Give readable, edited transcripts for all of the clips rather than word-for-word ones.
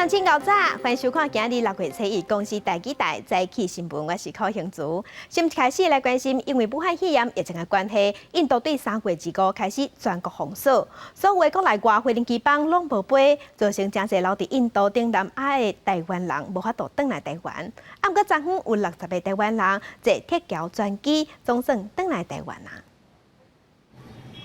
鄉親𠢕早，歡迎收看今日6月初一公視台語台早起新聞，我是柯興竹。先開始來關心，因為武漢肺炎疫情的關係，印度對3月25開始全國封鎖，所有國內外飛行機班攏無飛，造成誠濟留佇印度東南亞的台灣人無法度轉來台灣。啊，毋過昨昏有60個台灣人坐鐵橋專機，總算轉來台灣啊。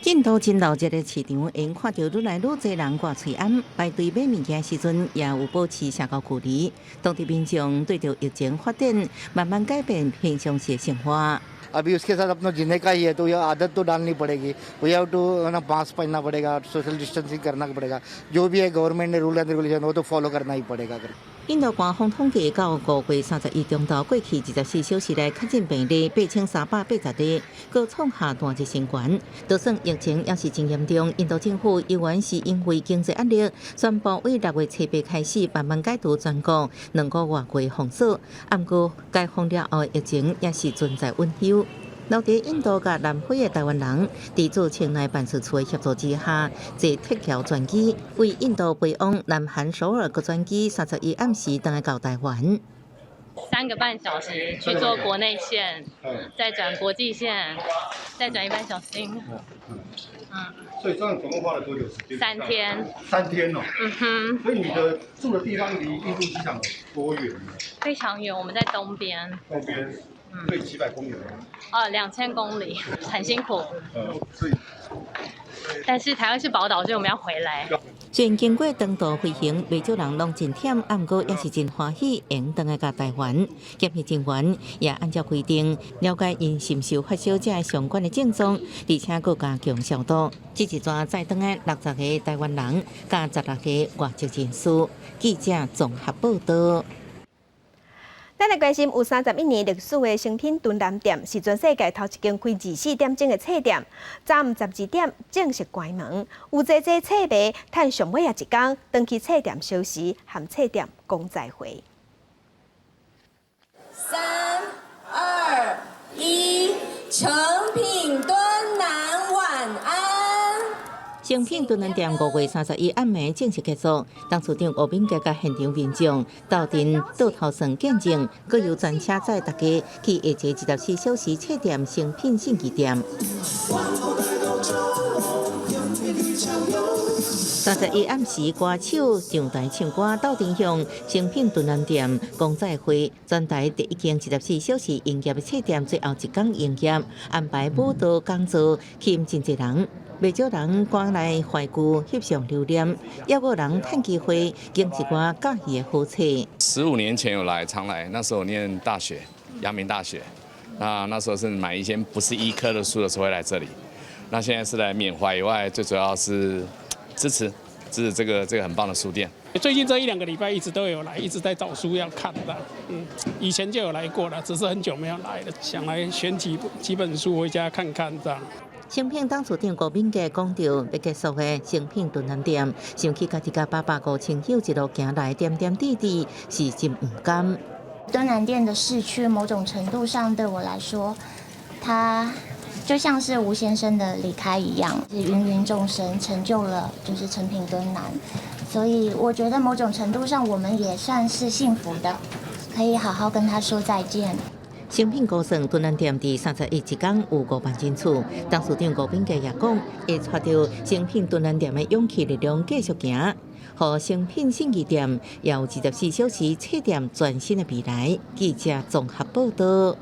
印度真鬧熱的市場，會看著愈來愈濟人掛喙罨，排隊買物件時陣，也有保持社交距離。當地民眾對著疫情發展，慢慢改變平常時的生活。 अभी उसके साथ अपना जीने का ही है तो ये आदत तो डालनी पड़ेगी। We have to ना मास्क पहनना पड़ेगा, सोशल डिस्टेंसिंग करना पड़ेगा। जो भी है गवर्नमेंट ने rule and regulation, वो तो फॉलो करना ही पड़ेगा। 印度官方統計，到5月31中晝過去24小時內確診病例8380例，閣創下單日新高。就算疫情猶是真嚴重，印度政府猶原是因為經濟壓力，宣布為6月初八開始慢慢解除全國2個外月封鎖。毋過解封了後，疫情也是存在隱憂。留佇印度佮南非的台灣人，佇駐清奈辦事處的協助之下，坐鐵橋專機為印度飛往南韓首爾，閣轉機31暗時轉來到台灣。 3個半小時去坐國內線，再轉國際線，再轉1半小時。嗯。所以這樣總共花了多久時間？3天。3天哦。嗯哼。所以你的住的地方離印度機場多遠？非常遠，我們在東邊。東邊。對，幾百公里。哦，2000公里，很辛苦。所以。但是台灣是寶島，所以我們要回來。雖然經過長途飛行，袂少人攏真忝，毋過也是真歡喜，會轉來到台灣。檢疫人員也按照規定了解𪜶是毋是有發燒這相關的症狀，而且閣加強消毒。這一逝載轉來60個台灣人，佮16個外籍人士。記者綜合報道。咱來關心有31年歷史的誠品敦南店，是全世界頭一間開24點鐘的冊店，昨暗12點正式關門。有濟濟冊迷趁上尾仔一工，轉去冊店相識，和冊店講再會。三、二、一，誠品敦南晚安。誠品敦南店5月31暗暝正式結束，董事長吳敏傑佮現場民眾鬥陣倒頭算見證，閣由專車載大家去下一個24小時冊店誠品信義店。31暗時，歌手上台唱歌，鬥陣向誠品敦南店講再會。全台第一間24小時營業的冊店，最後一工營業，安排舞蹈講座，吸引真濟人。袂少人趕來懷舊翕相留念，也有人趁機會揀一寡佮意的好冊。15年前有來，常來。那時候我念大學，陽明大學。那時候是買一些不是醫科的書的時候會來這裡。那現在是來緬懷以外，最主要是支持支持這個很棒的書店。最近這一兩個禮拜一直都有來，一直在找書要看的。以前就有來過了，只是很久沒有來了，想來選幾本書回家看看這樣。誠品董事長郭敏傑講著欲結束的誠品敦南店，想起家己佮爸爸吳清友一路行來點點滴滴，是真毋甘。敦南店的逝去，某種程度上對我來說，它就像是吳先生的離開一樣，是芸芸眾生成就了就是誠品敦南，所以我覺得某種程度上，我們也算是幸福的，可以好好跟他說再見。誠品估算敦南店佇31一工有5萬人次，董事長吳敏傑也講，會帶著誠品敦南店的勇氣力量繼續行，予誠品信義店也有24小時冊店全新的未來。記者綜合報道。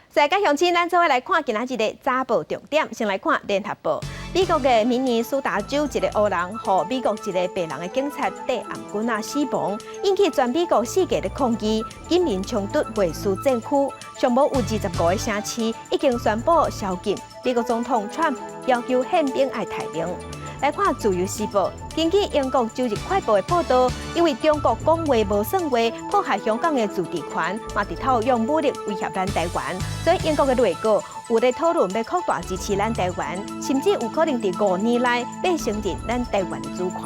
世界鄉親，咱做伙來看今仔日的早報重點。先來看聯合報，美國的明尼蘇達州一個黑人，予美國一個白人的警察戴頷頸仔死亡，引起全美國四界的抗議，警民衝突袂輸戰區。上無有25個城市已經宣布宵禁。美國總統川普要求憲兵愛待命。來看《自由時報》，根據英國《周日快報》的報道，因為中國講話無算話，破壞香港的自治權，嘛直頭用武力威脅咱台灣，所以英國的內閣有咧討論欲擴大支持咱台灣，甚至有可能佇5年內欲承認咱台灣的主權。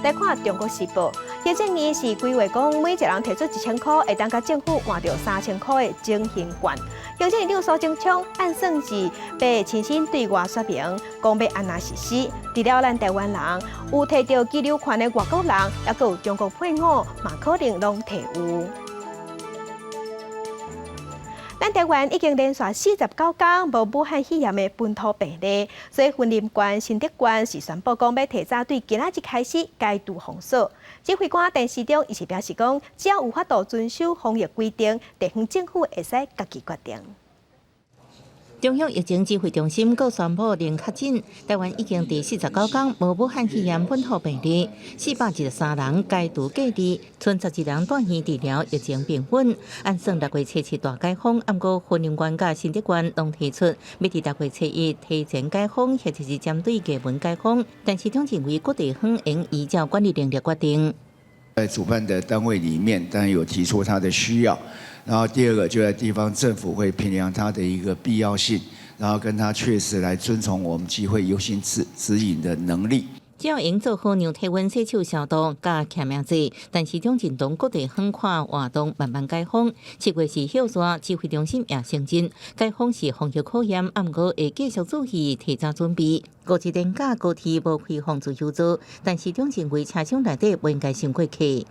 來看《中國時報》，行政院是規劃講，每一人提出1000箍，會當佮政府換著3000箍的整形券。行政院長蘇貞昌按算是欲親身對外說明，講欲按怎實施。除了咱台灣人，有提著居留權的外國人，抑閣有中國配偶，嘛可能攏提有。咱台灣已經連續49工無武漢肺炎的本土病例，所以雲林縣、新竹縣是宣布講欲提早對今仔日開始解除封鎖。指揮官陳時中伊是表示講，只要有法度遵守防疫規定，地方政府會使家己決定。中央疫情指揮中心閣宣布零確診，台灣已經第49工無武漢肺炎本土病例，423人解除隔離，賰11人住院治療，疫情平穩。按算六月初七大解封，毋過雲林縣佮新竹縣攏提出，欲佇6月初1提前解封，或者是針對藝文解封，陳時中認為各地方應依照管理能力決定。在主辦的單位裡面，當然有提出他的需要。然後第二個就在地方政府會評量它的一個必要性，然後跟他確實來遵從我們機會優先指引的能力。只要用做好量體溫、洗手消毒、佮簽名制，陳時中認同各地方看活動慢慢解封。7月是歇煞，指揮中心也承認解封是防疫考驗，毋過會繼續注意提早準備。五一連假高鐵無開放自由座，陳時中認為車廂內底無應該傷過客。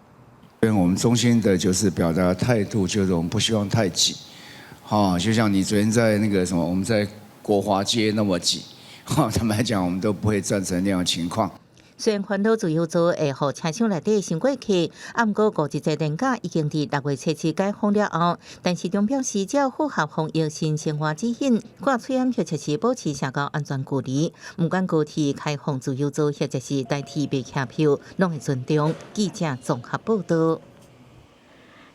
我們中心的就是表達態度，就是我們不希望太擠，哈，就像你昨天在那個什麼，我們在國華街那麼擠，哈，坦白講，我們都不會贊成那樣情況。雖然環島自由座會予車廂內底傷過客，毋過五一節連假已經佇6月初7解封了後，陳時中表示，只要符合防疫新生活指引，掛喙罨或者是保持社交安全距離，毋管高鐵開放自由座或者是代替賣車票，攏會尊重。記者綜合報道。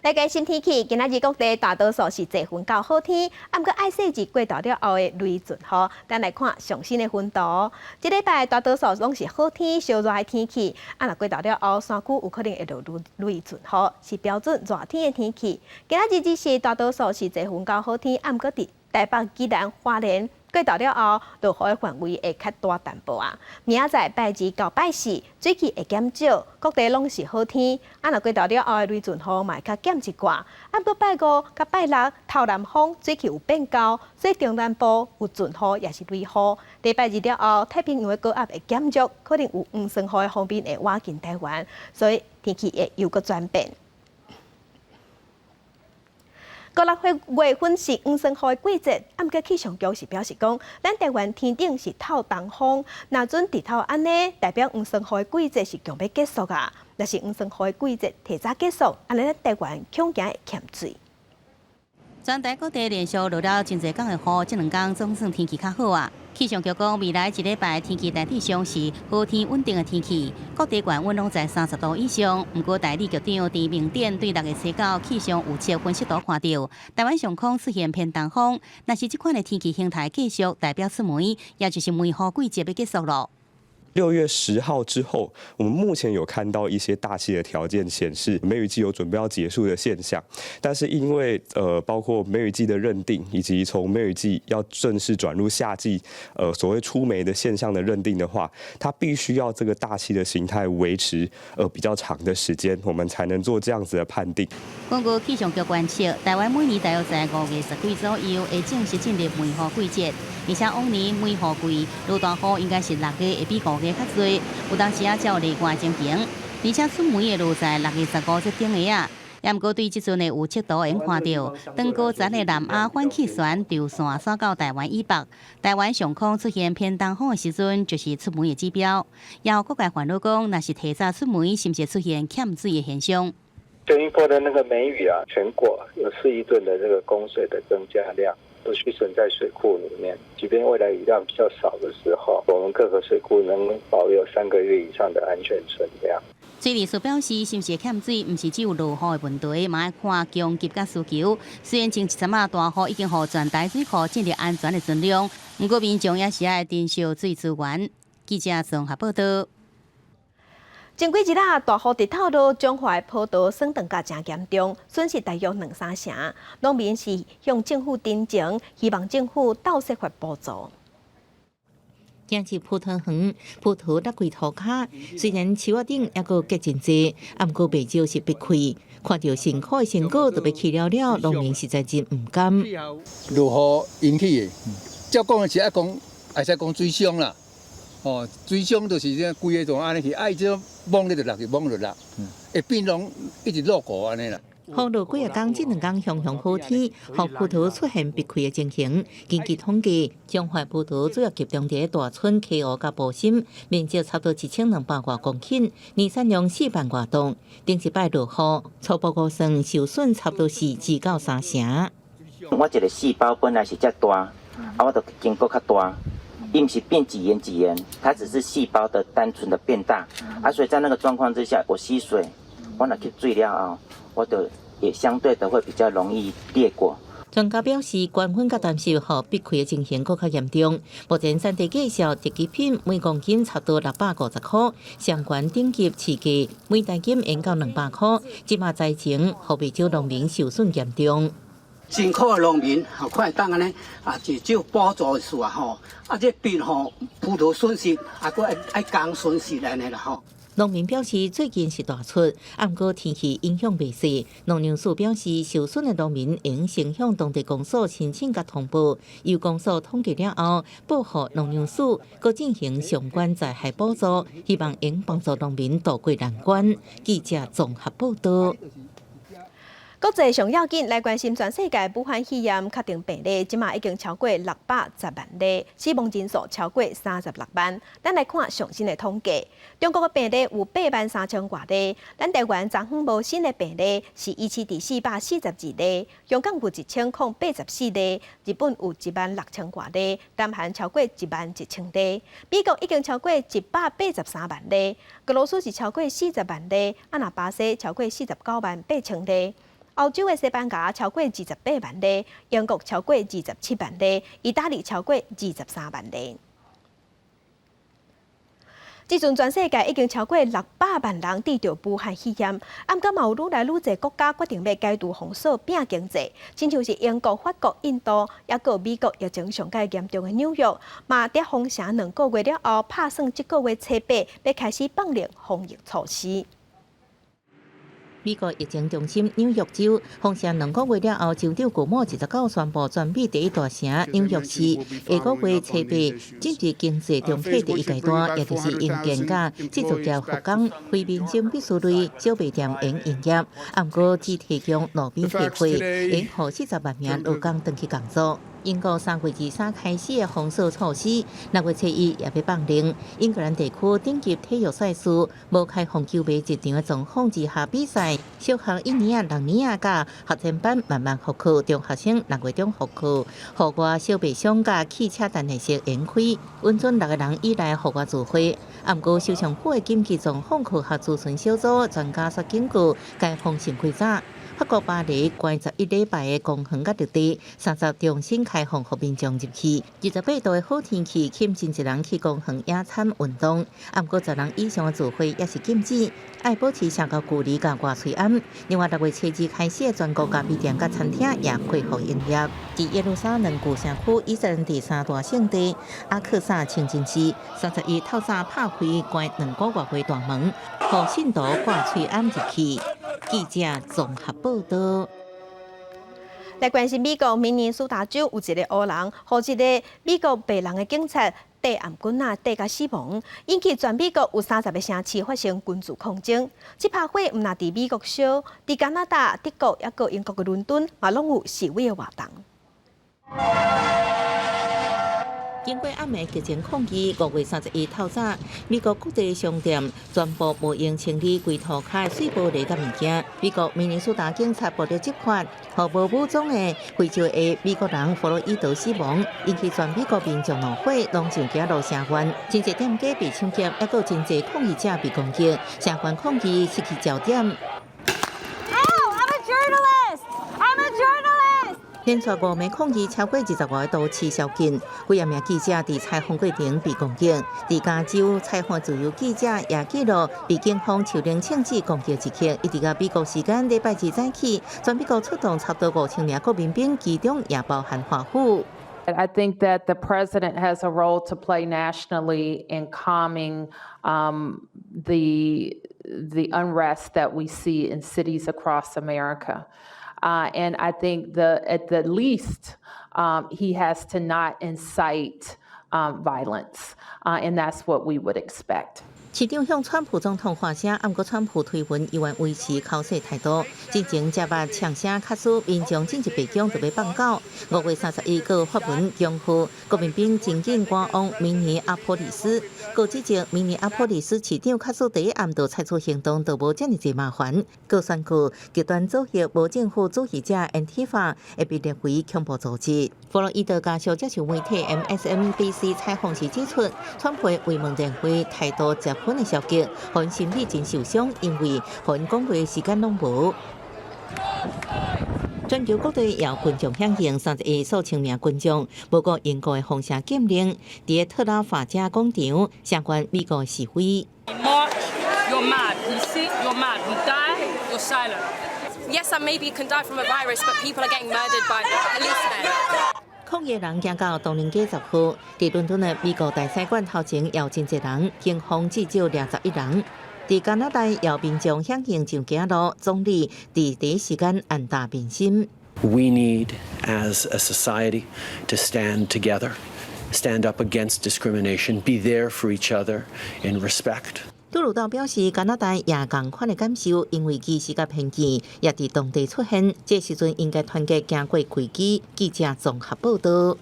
來關心天氣，今仔日各地大多數是濟雲到好天，毋過愛細緻過晝了後的雷陣雨。咱來看上新的雲圖，這禮拜大多數攏是好天、燒熱的天氣。啊，若過晝了後，山區有可能會落雷陣雨，是標準熱天的天氣。今仔日日時大多數是濟雲到好天，毋過佇台北、宜蘭、花蓮過晝了後，落雨的範圍會較大淡薄仔。明仔載拜二到拜四，水汽會減少，各地攏是好天。啊，若過晝了後的雷陣雨嘛會較減一寡。啊，毋過拜五佮拜六，頭南風水汽有變厚，所以中南部有陣雨抑是雷雨。禮拜日了後，太平洋的高壓會減弱，可能有黃酸雨的鋒面會倚近台灣，所以天氣會又閣轉變。五六月份是黃酸雨的季節，毋過氣象局是表示講，咱台灣天頂是透東風，若準日頭按呢，代表黃酸雨的季節是強欲結束啊。若是黃酸雨的季節提早結束，按呢咱台灣恐驚會欠水。全台各地連續落了真濟工的雨，這兩工總算天氣較好啊。氣象局講，未來一禮拜天氣大致上是好天穩定的天氣，各地高溫攏在30度以上。毋過代理局長陳明典對6月初9氣象預測分析圖看著，台灣上空出現偏東風，若是這款的天氣形態繼續，代表出梅，也就是梅雨季節欲結束囉。 6月10號之後，我們目前有看到一些大氣的條件顯示梅雨季有準備要結束的現象，但是因為包括梅雨季的認定，以及從梅雨季要正式轉入夏季，所謂出梅的現象的認定的話，它必須要這個大氣的形態維持比較長的時間，我們才能做這樣子的判定。根據氣象局觀測，台灣每年大約在5月10幾左右會正式進入梅雨季節，而且往年梅雨季落大雨應該是6月會比5月較濟，有當時啊才有例外情形，而且出梅會落在6月15這頂下啊。也毋過對這陣的預測圖會用看著，當高層的南亞反氣旋軸線徙到台灣以北，台灣上空出現偏東風的時陣，就是出梅的指標。也予各界煩惱講，若是提早出梅，是毋是出現欠水的現象？前一波的那個梅雨啊，全國有4億噸的這個供水的增加量，都蓄存在水庫裡面。即便未來雨量比較少的時候，我們各個水庫能保有3個月以上的安全存量。水利署表示，是毋是欠水，毋是只有落雨的問題，嘛愛看供給佮需求。雖然前一陣仔大雨已經予全台水庫進入安全的存量，毋過民眾也是愛珍惜水資源。記者綜合報道。前幾日啊，大雨直透落，彰化的葡萄損斷甲誠嚴重，損失大約兩三成。農民是向政府陳情，希望政府鬥設法補助。行入葡萄園，葡萄落規塗跤，雖然樹仔頂猶閣結真濟，毋過袂少是篦開。看著辛苦的成果都欲去了了，農民實在真毋甘。落雨引起的，照講的是愛講，會使講水傷啦。哦，水傷就是這規个就按呢去，啊，伊這種摸咧就落去，摸就落，會變攏一直落雨按呢啦。雨落幾仔工，這兩工雄雄好天，予葡萄出現篦開的情形。根據統計，彰化葡萄主要集中佇大村、溪湖佮埔心，面積差不多1200外公頃，年產量4萬外噸。頂一擺落雨，初步估算受損差不多是2到3成。我一個細胞本來是遮大，啊，我就經過較大，伊毋是變幾元幾元，它只是細胞的單純的變大，啊，所以在那個狀況之下，我吸水，我若吸水了後，我就也相對的會比較容易裂果。專家表示，乾旱佮乾濕予篦開的情形閣較嚴重。目前產地介紹特級品每公斤差不多650塊，上懸頂級市價每公斤會到200塊。這馬災情，予袂少農民受損嚴重。辛苦的農民，吼，看會當按呢啊，至少補助一絲啊，吼，啊，這變吼葡萄損失，啊，閣愛愛工損失按呢啦，吼。農民表示，最近是大出，毋過天氣影響袂細。農糧署表示，受損的農民應先向當地公所申請佮通報，由公所統計了後，報予農糧署，閣進行相關災害補助，希望能幫助農民渡過難關。記者綜合報道。國際上要緊來關心全世界武漢肺炎確定病例，這馬已經超過610萬例，死亡人數超過36萬。咱來看上新的統計，中國的病例有8萬3千外例，咱台灣昨昏無新的病例是維持佇442例，香港有1084例，日本有1萬6千外例，南韓超過1萬1千例，美國已經超過183萬例，俄羅斯是超過40萬例，啊若巴西超過49萬8千例。歐洲的西班牙超過28萬例，英國超過27萬例，意大利超過23萬例。這陣全世界已經超過600萬人得著武漢肺炎，毋過嘛有愈來愈濟國家決定欲解除封鎖拼經濟，親像是英國、法國、印度，抑閣美國疫情上蓋嚴重的紐約，嘛佇封城2個月了後，拍算這個月初八欲開始放寬防疫措施。美國疫情中心紐約州封城2個月了後，州長古莫29宣布，全美第一大城紐約市下個月初八進入經濟重啟第一階段，也就是營建佮製造業復工，非民生必需類小賣店會用營業，毋過只提供路邊客貨，會予40萬名勞工轉去工作。英國3月23開始的封鎖措施，6月初一也欲放寬。英格蘭地區頂級體育賽事無開放球迷入場的狀況之下比賽，小學一年仔、六年仔佮學前班慢慢復課，中學生6月中復課。戶外小賣商佮汽車站的會用開，允准六個人以內戶外聚會。毋過，首相府的緊急狀況科學諮詢小組專家煞警告，解封傷過早。法國巴黎關11禮拜的公園佮綠地，30重新開放予民眾入去。28度的好天氣，吸引真濟人去公園野餐運動。毋過，10人以上的聚會也是禁止，愛保持社交距離佮掛喙罨。另外，6月初二開始的全國咖啡店佮餐廳也恢復營業。佇耶路撒冷舊城區，以色列第三大聖地阿克薩清真寺，31透早拍開關2個外月大門，予信徒掛喙罨入去。記者綜合報道。來關心美國明尼蘇達州有一個黑人，予一個美國白人的警察硩頷頸仔硩共死亡，引起全美國有30個城市發生群聚抗爭。這趴火毋但佇美國燒，佇加拿大、德國抑閣英國的倫敦，嘛攏有示威的活動。經過暗暝激情抗議，5月31透早，美國各地商店全部無用清理規塗跤的碎玻璃佮物件。美國明尼蘇達警察暴力執法，予無武裝的非洲裔美國人弗洛伊德死亡，引起全美國民眾怒火，攏上街路聲援。真濟店家被搶劫，抑閣真濟抗議者被攻擊，聲援抗議失去焦點。 Oh, I'm a journalist! I'm a journalist! 連續五暝抗議超過25個都市宵禁，幾仔名記者佇採訪過程被攻擊。佇加州採訪自由記者也記錄被警方手槍槍支攻擊一刻，一直到美國時間禮拜二早起，全美國出動差不多5000名國民兵，其中也包含華府。I think that the president has a role to play nationally in calming the unrest that we see in cities across America. And I think at the least, he has to not incite violence, and that's what we would expect. 市長向川普總統發聲，毋過川普推文依然維持剾洗態度。之前才捌嗆聲卡斯民眾進入白宮就欲放狗。5月31閣發文恭賀國民兵真緊趕往明尼阿波利斯，閣指責明尼阿波利斯市長卡斯第一暗就採取行動，就無遮爾濟麻煩。閣宣告極端左翼無政府主義者安提法會被列為恐怖組織。弗洛伊德家屬接受媒體 MSNBC 採訪時指出，川普慰問電話態度十分的消極，予𪜶心理真受傷，因為予𪜶講話時間攏無。全球各地有群眾響應，31數千名群眾，無顧英國的封城禁令，佇特拉法加廣場聲援美國示威。 March, you're mad. We sit, you're mad. We die, you're silent. Yes, I maybe can die from a virus, but people are getting murdered by policemen. 抗議人行到唐寧街10號，佇倫敦的美國大使館頭前有真濟人，警方至少掠11人。佇加拿大有民眾響應上街路，總理佇第一時間按沓民心。 We need, as a society, to stand together, stand up against discrimination, be there for each other in respect. 杜魯道表示，加拿大也仝款的感受，因為歧視佮偏見也佇當地出現，這時陣應該團結行過危機。記者綜合報道。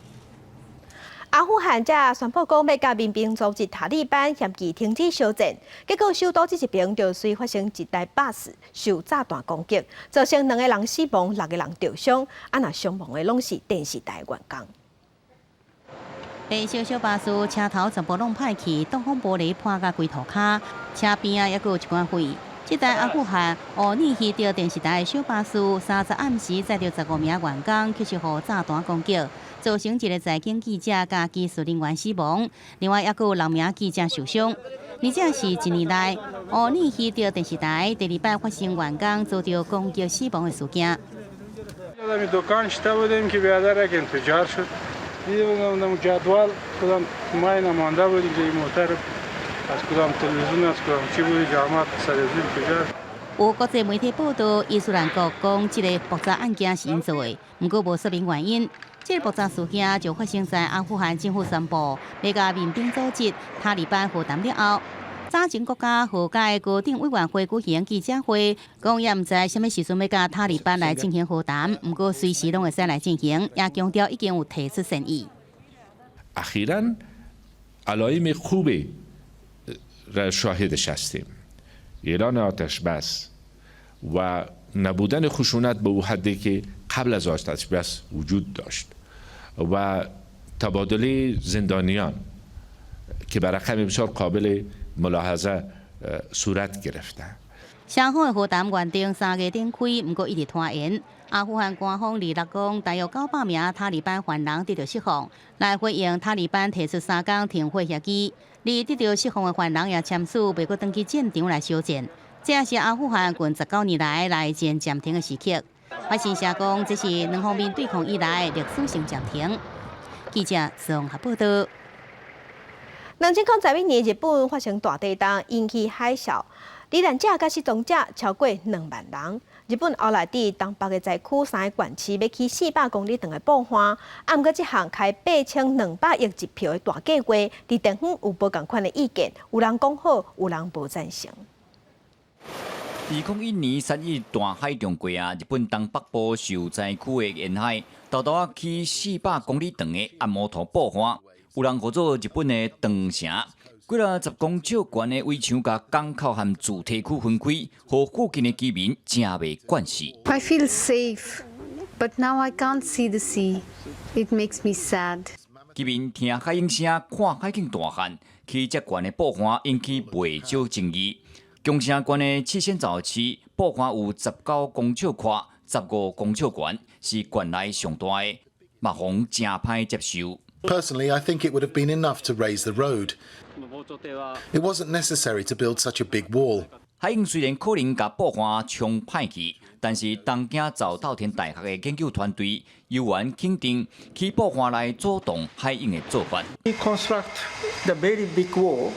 阿富汗才宣布講欲佮民兵組織塔利班協議停止相戰，結果首都這一邊就隨發生一台巴士受炸彈攻擊，造成兩個人死亡，六個人受傷。啊，若傷亡的攏是電視台員工。白色小巴士車頭全部攏歹去，擋風玻璃破甲規塗跤，車邊仔猶閣有一寡火。這台阿富汗烏爾希德電視台的小巴士，30暗時載著15名員工，卻是予炸彈攻擊，造成一个財經記者佮技術人員死亡，另外猶閣有六名記者受傷。而這是一年來烏爾希德電視台第二擺發生員工遭著攻擊死亡的事件。 جدول کدام ماین مانده بود اینجا موتر از کدام تلویزیون از کدام چی بود جماعت سر انفجار 有國際媒體報道，伊斯蘭國講這个爆炸案件是𪜶做的，毋過無說明原因。這个爆炸事件就發生在阿富汗政府宣布欲佮民兵組織塔利班和談了後，早前國家和解高等委員會舉行記者會，講也毋知啥物時陣欲佮塔利班來進行和談，毋過隨時攏會使來進行，也強調已經有提出善意。 اخیرا علائم خوبی را شاهدش هستیم اعلان آتش بس و نبودن خشونت به او حدی که قبل از آتش بس وجود داشت و تبادله زندانیان که به رقم بسیار قابل ملاحظه صورت گرفته. 雙方的和談原定3月展開，毋過一直拖延。阿富汗官方26講，大約900名塔利班犯人得著釋放，來回應塔利班提出3工停火協議。而得著釋放的犯人也簽署袂閣轉去戰場來相戰。這也是阿富汗近19年來來戰暫停的時刻。法新社講，這是兩方面對抗以來歷史性暫停。記者綜合報道。2011年，日本發生大地震，引起海嘯，罹難者佮失蹤者超過2萬人。日本後來佇東北的災區三个縣市欲起400公里長的布岸，啊，毋過這項開8200億日票的大計劃，佇地方有無仝款的意見，有人講好，有人無贊成。2001年3.11大海中過啊，日本東北部受災區的沿海，沓沓仔起400公里長的按摩塗布岸，有人號做日本的長城。幾若十公尺懸的圍牆，共港口和住宅區分開，予附近的居民誠袂慣勢。 I feel safe, but now I can't see the sea. It makes me sad. 居民聽海湧聲，看海景大漢，起遮懸的布岸引起袂少爭議。宮城縣的赤仙沼市布岸有19公尺寬、15公尺懸，是縣內上大的，嘛予人誠歹接受。 Personally, I think it would have been enough to raise the road. It wasn't necessary to build such a big wall. 海湧雖然可能共布岸沖歹去，但是東京早稻田大學的研究團隊猶原肯定起布岸來阻擋海湧的做法。 We construct the very big wall.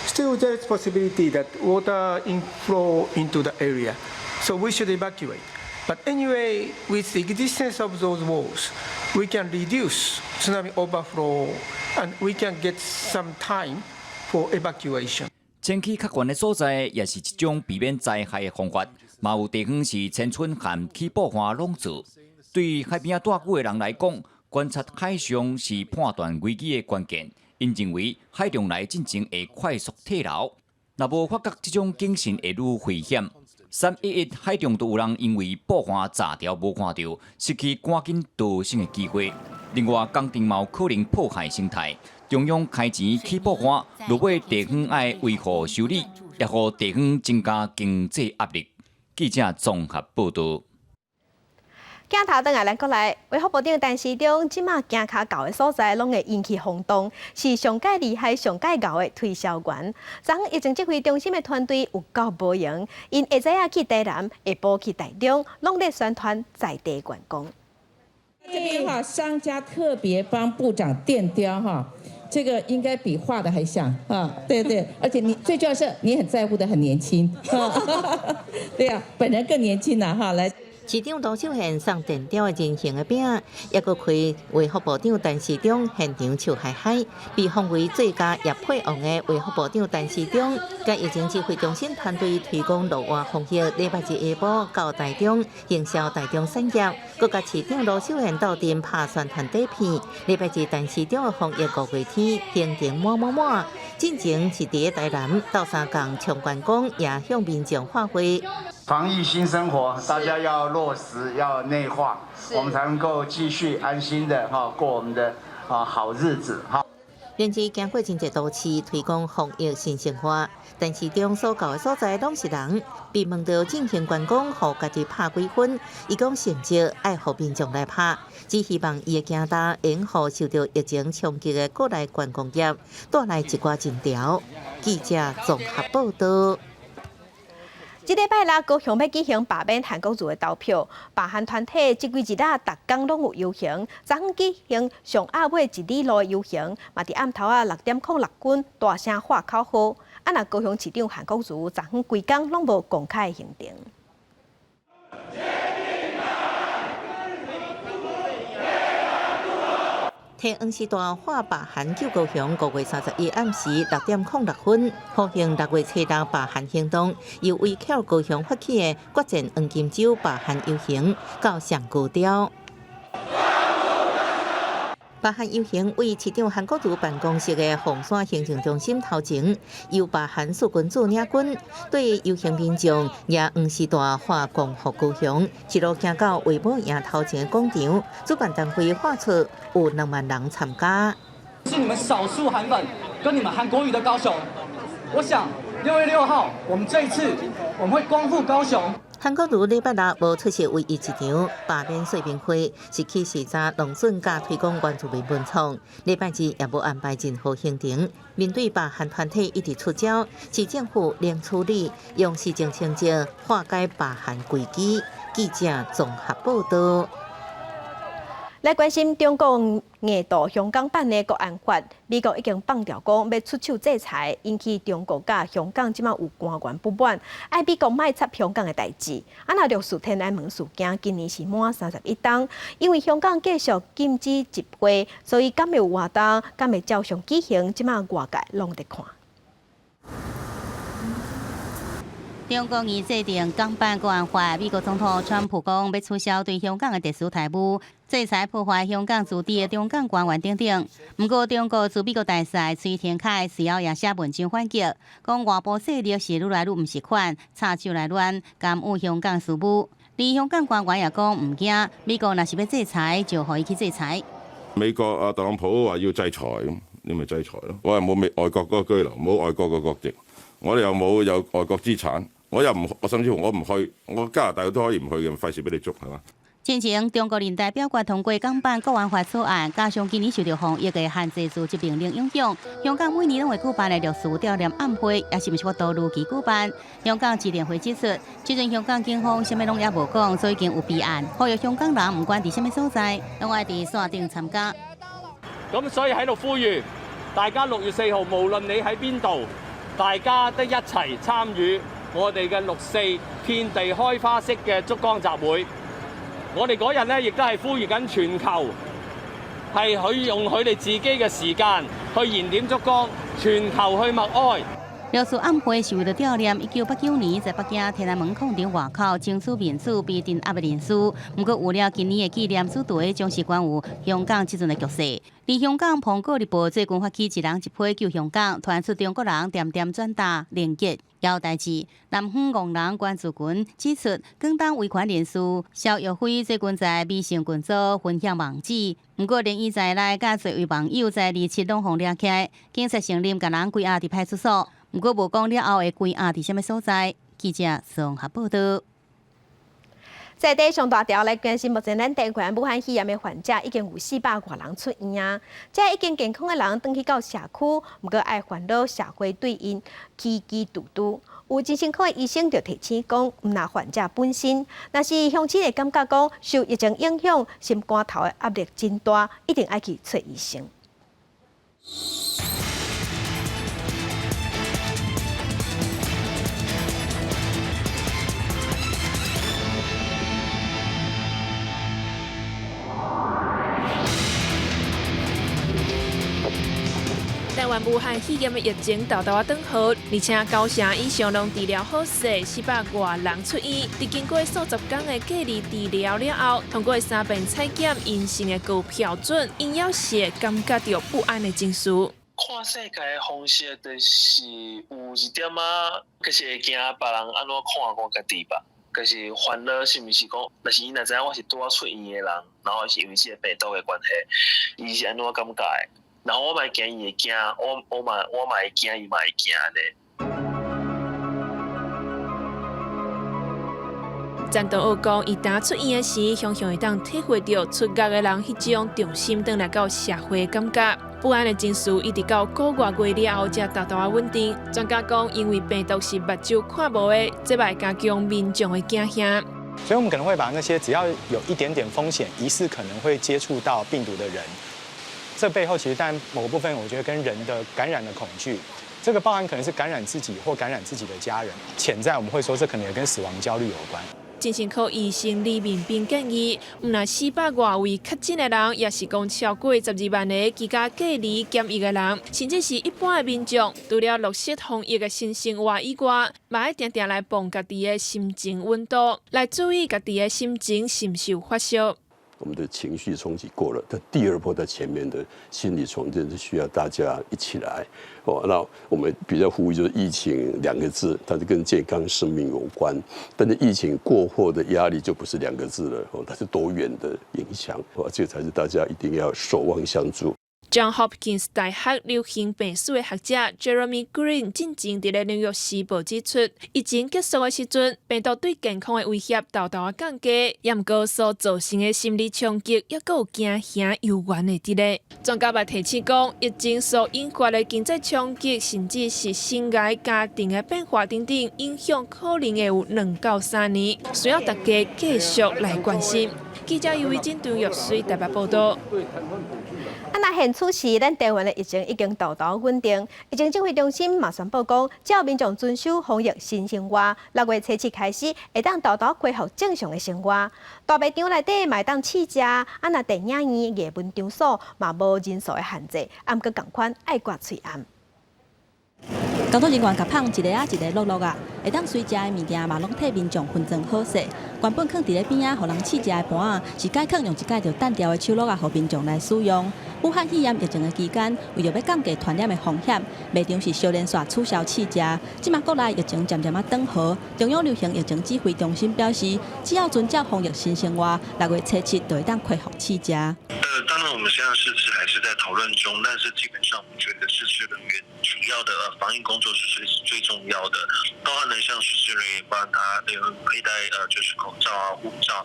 Still, there is possibility that water inflow into the area, so we should evacuate. But anyway, with the existence of those walls, we can reduce tsunami overflow and we can get some time for evacuation. 遷去較懸的所在，也是一種避免災害的方法。嘛有地方是遷村和起布岸攏做。對海邊仔蹛久的人來講，觀察海象是判斷危機的關鍵。𪜶認為海浪來進前會快速退流，若無發覺這種警訊會愈危險。311海中都有人因為布岸閘掉無看著，失去趕緊逃生的機會。另外，工程嘛有可能破壞生態，中央開錢起布岸，落尾地方愛維護修理，也予地方增加經濟壓力。記者綜合報導。鏡頭轉來咱國內，衛福部長陳時中這馬行跤到的所在，攏會引起轟動，是上蓋厲害、上蓋𠢕的推銷員。昨昏疫情指揮中心的團隊有夠無閒，𪜶下早仔去台南，下晡去台中，攏咧宣傳在地觀光。這邊哈，商家特別幫部長電雕哈，這個應該比畫的還像啊，對對，而且你最重要是你很在乎的很年輕，對啊，本人更年輕啦哈，來。市長盧秀燕送電雕的人形的餅，抑閣開衛福部長陳時中現場笑嗨嗨，被封為最佳業配王的衛福部長陳時中，佮疫情指揮中心團隊推廣露外防疫，禮拜二下晡到台中營銷台中產業，閣佮市長盧秀燕鬥陣拍宣傳底片。禮拜二陳時中的防疫五月天行程滿滿滿，進前是佇台南鬥相共搶觀光，也向民眾發話。防疫新生活，大家要落實，要內化，我們才能夠繼續安心的哈過我們的啊好日子哈。連日行過真濟都市推廣防疫新生活，陳時中所到的所在攏是人。被問到進行觀光，予家己拍幾分，伊講成績愛予民眾來拍，只希望伊的行動會予受著疫情衝擊的國內觀光業帶來一寡人潮。記者綜合報導。這禮拜六高雄欲舉行罷免韓國瑜的投票，罷韓團體這幾日啊，逐工攏有遊行。昨昏舉行上暗尾一里路的遊行，嘛佇暗頭仔6點06分大聲喊口號。啊，若高雄市長韓國瑜昨昏規工攏無公開行程。提黃絲帶喊罷韓救高雄，5月31暗時6點06分，呼應6月初六罷韓行動，由圍繞高雄發起的決戰黃金週罷韓遊行到上高調。罷韓遊行位市長韓國瑜辦公室的鳳山行政中心頭前，由罷韓四君子領軍，對遊行民眾舉黃絲帶喊光復高雄，一路行到衛武營頭前的廣場，主辦單位喊出有2萬人參加。是你們少數韓粉跟你們韓國瑜的高雄，我想6月6號，我們這一次我們會光復高雄。韓國瑜禮拜六無出席唯一一場罷免說明會，是去視察農村佮推廣原住民文創。禮拜二也無安排任何行程。面對罷韓團體一直出招，市政府冷處理，用施政成績化解罷韓危機。記者綜合報導。來關心中共硬渡香港版的國安法，美國已經放調講欲出手制裁，引起中國佮香港這馬有官員不滿，愛美國莫插香港的代誌。啊，若六四天安門事件今年是滿31冬，因為香港繼續禁止集會，所以敢會有活動，敢會照常舉行，這馬外界攏佇看。中國已制定港版國安法，美國總統川普講欲取消對香港的特殊待遇，制裁破壞香港自治的中共官員等等。毋過，中國駐美國大使崔天凱隨後也寫文章反擊，講外部勢力是愈來愈毋是款，插手來亂，干預香港事務。而香港官員也講毋驚，美國若是欲制裁，就予伊去制裁。美國啊，特朗普話要制裁，咁你咪制裁咯。我又冇美外國嗰個居留，冇外國個國籍，我哋又冇有外國資產。我又唔，我甚至乎我唔去，我加拿大都可以唔去嘅，費事俾你捉係嘛？進前，中國人大表決通過港版國安法草案，加上今年受著防疫的限制組織命令影響，香港每年攏會舉辦的六四悼念暗會，也是毋是法度如期舉辦。香港支聯會指出，這陣香港警方啥物攏猶無講，所以已經有備案，呼籲香港人毋管佇啥物所在，攏愛佇線頂參加。咁所以喺度呼籲大家6月4號，無論你喺邊度，大家都一齊參與我哋嘅六四遍地開花式嘅燭光集會。我哋嗰日咧，亦都係呼籲緊全球，係佢用佢哋自己嘅時間去燃點燭光，全球去默哀。六四暗會是為著悼念1989年在北京天安門廣場外口爭取民主被鎮壓的人士。毋過有了今年的紀念主題，將是關於香港這陣的局勢。佇香港《蘋果日報》最近發起一人一批救香港，傳出中國人恬恬轉達連結。猶代誌，南方戇人關注群指出，廣東維權人士蕭岳輝最近在微信群組分享網址，毋過連伊在內佮濟位網友在27攏予掠起來，警察承認共人關押佇派出所，毋過無講了後會關押佇啥物所在。記者綜合報導。在佇上大條來關心，目前咱台灣武漢肺炎的患者已經有400外人出院啊。這已經健康的人轉去到社區，毋過愛煩惱社會對𪜶歧歧視視。有精神科的醫生就提醒講，毋但患者本身，若是鄉親會感覺講受疫情影響，心肝頭的壓力真大，一定愛去揣醫生。台灣武漢肺炎的疫情沓沓仔轉好，而且九成以上攏治療好勢，400外人出院。佇經過數十工的隔離治療了後，通過三遍採檢陰性的高標準，𪜶猶是會感覺著不安的情緒。看世界的方式就是有一點仔，就是會驚別人按怎看我家己吧。就是煩惱是毋是講，若是伊若知影我是拄仔出院的人，然後是因為這個病毒的關係，伊是按怎感覺的？然後我嘛會驚伊會驚，我嘛會驚伊嘛會驚呢。陳東學講，伊當出院的時，常常會當體會著出獄的人彼種重新轉來到社會的感覺。不安的情緒一直到個外月了後才沓沓仔穩定。專家講，因為病毒是目睭看無的，這嘛會加強民眾的驚嚇。所以，我們可能會把那些只要有一點點風險，疑似可能會接觸到病毒的人，這背後其實當然某個部分，我覺得跟人的感染的恐懼，這個包含可能是感染自己或感染自己的家人，潛在我們會說，這可能也跟死亡焦慮有關。精神科醫生李明斌建議，毋但400外位確診的人，也是講超過12萬个居家隔離檢疫的人，甚至是一般的民眾，除了落實防疫的新生活以外，嘛愛定定來磅家己的心情溫度，來注意家己的心情是毋是有發燒。我們的情緒衝擊過了，但第二波在前面的心理重建是需要大家一起來。哦，那我們比較呼籲就是疫情兩個字，它是跟健康生命有關。但是疫情過後的壓力就不是兩個字了，哦，它是多元的影響。哦，這個才是大家一定要守望相助。 John Hopkins 大學流行病史的學者 Jeremy Green 進前佇咧紐約時報指出，疫情結束的時陣，病毒對健康的威脅沓沓仔降低，也毋過所造成的心理衝擊，猶閣有驚嚇猶原會佇咧。專家嘛提醒講，疫情所引發的經濟衝擊，甚至是生涯家庭的變化等等，影響可能會有2到3年，需要大家繼續來關心。記者尤偉珍、張玉水台北報導。啊，若現此時，咱台灣的疫情已經沓沓穩定。疫情指揮中心嘛宣布講，只要民眾遵守防疫新生活，6月初7開始，會當沓沓恢復正常的生活。大賣場內底嘛會當試食，啊，若電影院、藝文場所嘛無人數的限制，啊，毋過仝款愛掛喙罨。工作人員共麭一个仔一个摞摞啊，會當隨食的物件嘛，攏替民眾分裝好勢。原本囥佇咧邊仔，予人試食的盤仔，是改囥用一改著單調的手摞仔，予民眾來使用。武漢肺炎疫情的期間，為著欲降低傳染的風險，賣場是小連續取消試食。這馬國內疫情漸漸仔轉好，中央流行疫情指揮中心表示，只要遵照防疫新生活，6月初7就會當恢復試食。當然，然我們現在試吃還是在討論中，但是基本上我們覺得試吃人員主要的防疫工作是最最重要的，包含了像試吃人員幫他佩戴就是口罩啊、護罩，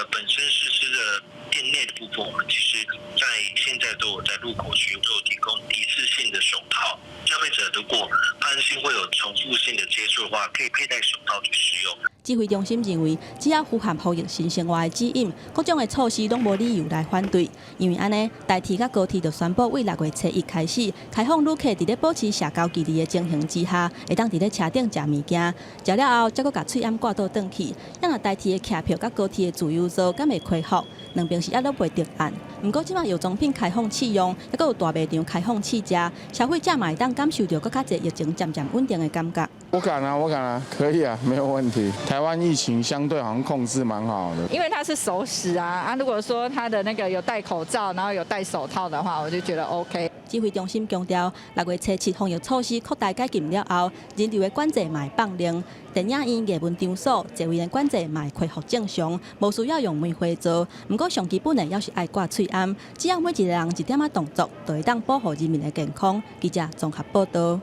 本身試吃的店內的部分，我們其實在現在都有在入口區都有提供一次性的手套，消費者如果擔心會有重複性的接觸的話，可以佩戴手套去使用。指揮中心認為，只要符合防疫新生活的指引，各種的措施攏無理由來反對。因為按呢，台鐵佮高鐵就宣布，對6月初1開始開放旅客佇咧保持社交距離的情形之下，會當佇咧車頂食物件。食了後，才閣共喙罨掛倒轉去。啊若台鐵的客票佮高鐵的自由座敢會恢復？兩邊是猶閣未定案。毋過這馬藥妝品開放試用，猶閣有大賣場開放試食，消費者嘛會當感受著閣較濟疫情漸漸穩定的感覺。我敢啊，我敢啊，可以啊，沒有問題。台灣疫情相對好像控制蠻好的。因為它是熟食啊，啊，如果說他的那個有戴口罩，然後有戴手套的話，我就覺得 OK。指揮中心強調，6月初7防疫措施擴大解禁了後，人流的管制嘛會放寬。電影院、藝文場所、座位的管制嘛會恢復正常，無需要用梅花座。毋過上基本的，猶是愛掛喙罨。只要每一個人一點仔動作，就會當保護人民的健康。記者綜合報道。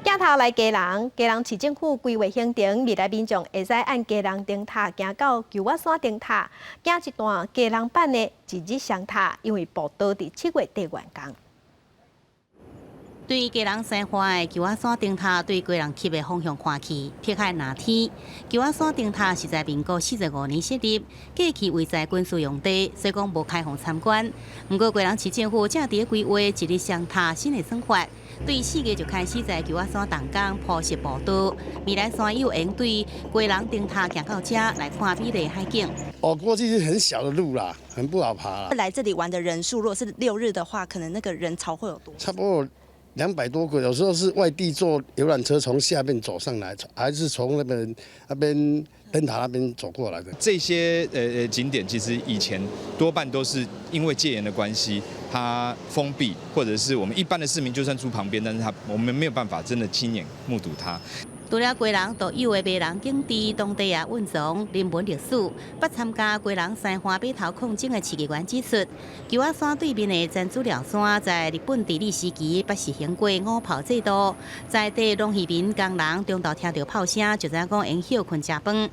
鏡頭來基隆，基隆市政府規劃行程，未來民眾會使按基隆燈塔行到球仔山燈塔，行一段基隆版的一日雙塔，因為步道佇7月底完工。對基隆西岸的球仔山燈塔對基隆市的方向看去，碧海藍天。球仔山燈塔是在民國45年設立，過去位在軍事用地，所以講無開放參觀。毋過基隆市政府正佇咧規劃一日雙塔新的算法，對4月就開始在球仔山動工鋪設步道，未來山友會用對基隆燈塔行到遮來看美麗海景。哦，過去是很小的路啦，很不好爬啦。來這裡玩的人數，如果是六日的話，可能那個人潮會有多？差不多200多個，有時候是外地坐遊覽車從下面走上來，還是從那邊燈塔那邊走過來的。這些景點其實以前多半都是因為戒嚴的關係，它封閉，或者是我們一般的市民就算住旁邊，但是他我們沒有辦法真的親眼目睹它。除了基隆獨有的迷人景致，當地也蘊藏人文歷史。捌參加基隆西岸碼頭抗爭的市議員指出，球仔山對面的珍珠寮山在日本治理時期捌實行過五炮制度，在地農漁民工人中晝聽著炮聲，就知影講會歇睏食飯。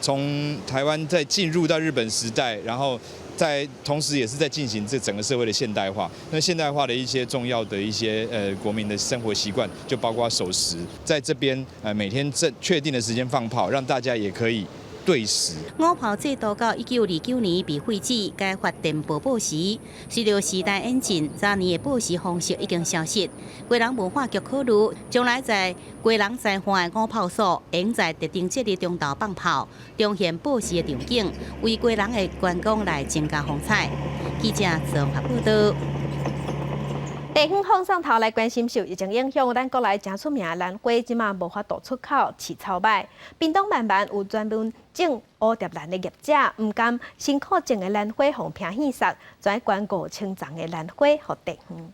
從台灣在進入到日本時代，然後在同時也是在進行這整個社會的現代化。那現代化的一些重要的一些國民的生活習慣，就包括守時，在這邊每天正確定的時間放炮，讓大家也可以對時。五炮制度到1929年被廢止，改發電報報時。隨著時代演進，早年的報時方式已經消失。基隆文化局考慮，將來在基隆西岸的五炮所，會在特定節日中晝放炮，重現報時的場景，為基隆的觀光來增加風采。記者綜合報道。地方放送頭來關心受疫情影響，咱國內誠出名的蘭花，這馬無法度出口，飼草䆀。屏東萬巒有專門種蝴蝶蘭的業者，毋甘辛苦種的蘭花予偏戲殺，專捐5000叢的蘭花予地方。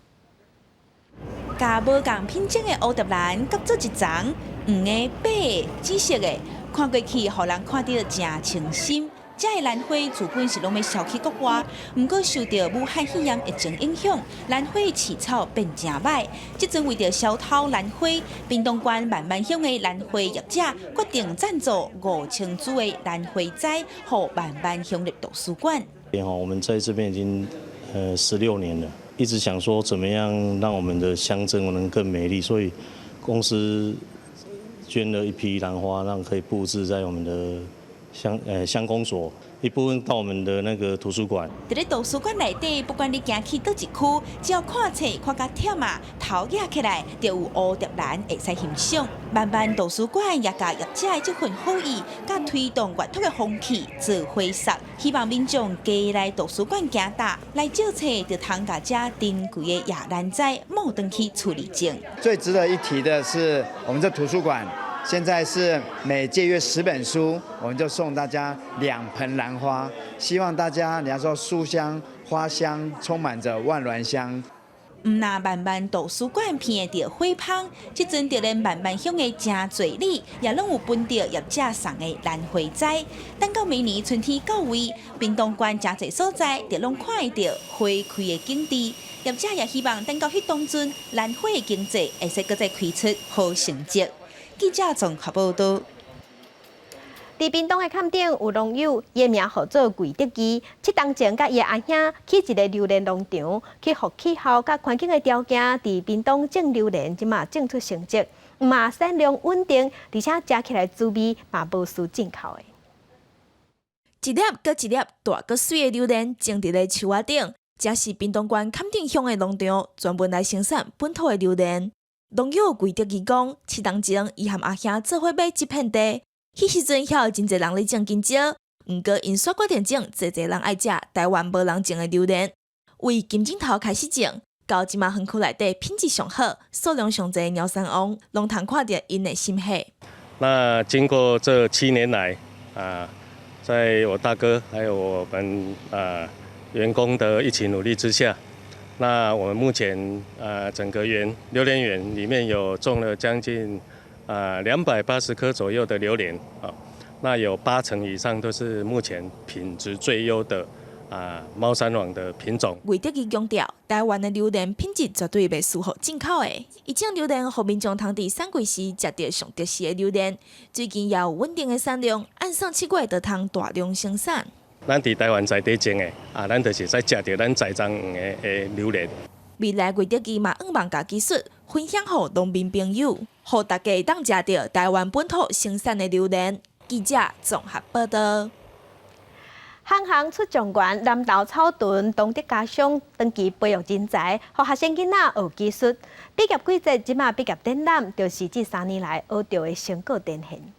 共無仝品種的蝴蝶蘭夾做一叢，黃的、白的、紫色的，看過去，予人看著誠清新。這的蘭花自本是攏欲銷去國外，毋過受著武漢肺炎疫情影響，蘭花飼草變誠䆀。這陣為著銷偷蘭花，屏東縣萬巒鄉的蘭花業者決定贊助5000株的蘭花栽，予萬巒鄉立圖書館。我們在這邊已經16年了，一直想說怎麼樣讓我們的鄉鎮能更美麗，所以公司捐了一批蘭花，讓可以佈置在我們的鄉公所，一部分到我們的那個圖書館。佇咧圖書館內底，不管你行去佗一區，只要看冊看甲忝啊，頭舉起來就有蝴蝶蘭會使欣賞。萬巒圖書館也共業者的這份好意，佮推動閱讀的風氣做伙送，希望民眾加來圖書館行搭來借冊，就通共這珍貴的野蘭栽募轉去厝裡種。最值得一提的是，我們這圖書館。現在是每借閱10本書，我們就送大家2盆蘭花。希望大家，你要說書香、花香，充滿着萬巒鄉。毋若萬萬圖書館鼻著火蜂，這陣就連萬萬鄉的誠濟里也攏有分著業者送的蘭花栽。等到明年春天到位，屏東縣誠濟所在就攏看會著花開的景致。業者也希望等到彼當陣，蘭花的經濟會使閣再開出好成績。記者綜合報導。佇屏東的崁頂有農友，伊的名號做魏德基。7冬前，佮伊的阿兄起一个榴蓮農場，克服氣候佮環境的條件，佇屏東種榴蓮，這馬種出成績，嘛產量穩定，而且食起來滋味嘛無輸進口的。一粒閣一粒大閣媠的榴蓮種佇咧樹仔頂，這是屏東縣崁頂鄉的農場，專門來生產本土的榴蓮。農友魏德基講，7冬前，伊和阿兄做伙買這片地。彼時陣，遐有真濟人咧種香蕉，毋過𪜶煞決定種濟濟人愛食台灣無人種的榴蓮。為金針頭開始種，到這馬園區內底品質上好、數量上濟的貓山王，攏通看著𪜶的心血。那經過這7年來，啊，在我大哥還有我們啊員工的一起努力之下，那我們目前啊整個園榴蓮園裡面有種了將近280棵左右的榴蓮啊，那有8成以上都是目前品質最優的啊貓山王的品種。魏德基強調，台灣的榴蓮品質絕對袂輸予進口的。伊種榴蓮，予民眾通佇產季時食著上特殊的榴蓮。最近也有穩定的產量，按算7月就通大量生產。咱佇台灣在地種的啊，咱就是使食著咱栽種園的榴蓮。未來魏德基嘛，向望共技術分享予農民朋友，予大家會當食著台灣本土生產的榴蓮。記者綜合報導。行行出狀元，南投草屯東德家商長期培育人才，予學生囡仔學技術。畢業季節，這馬畢業展覽，就是這3年來學著的成果展現。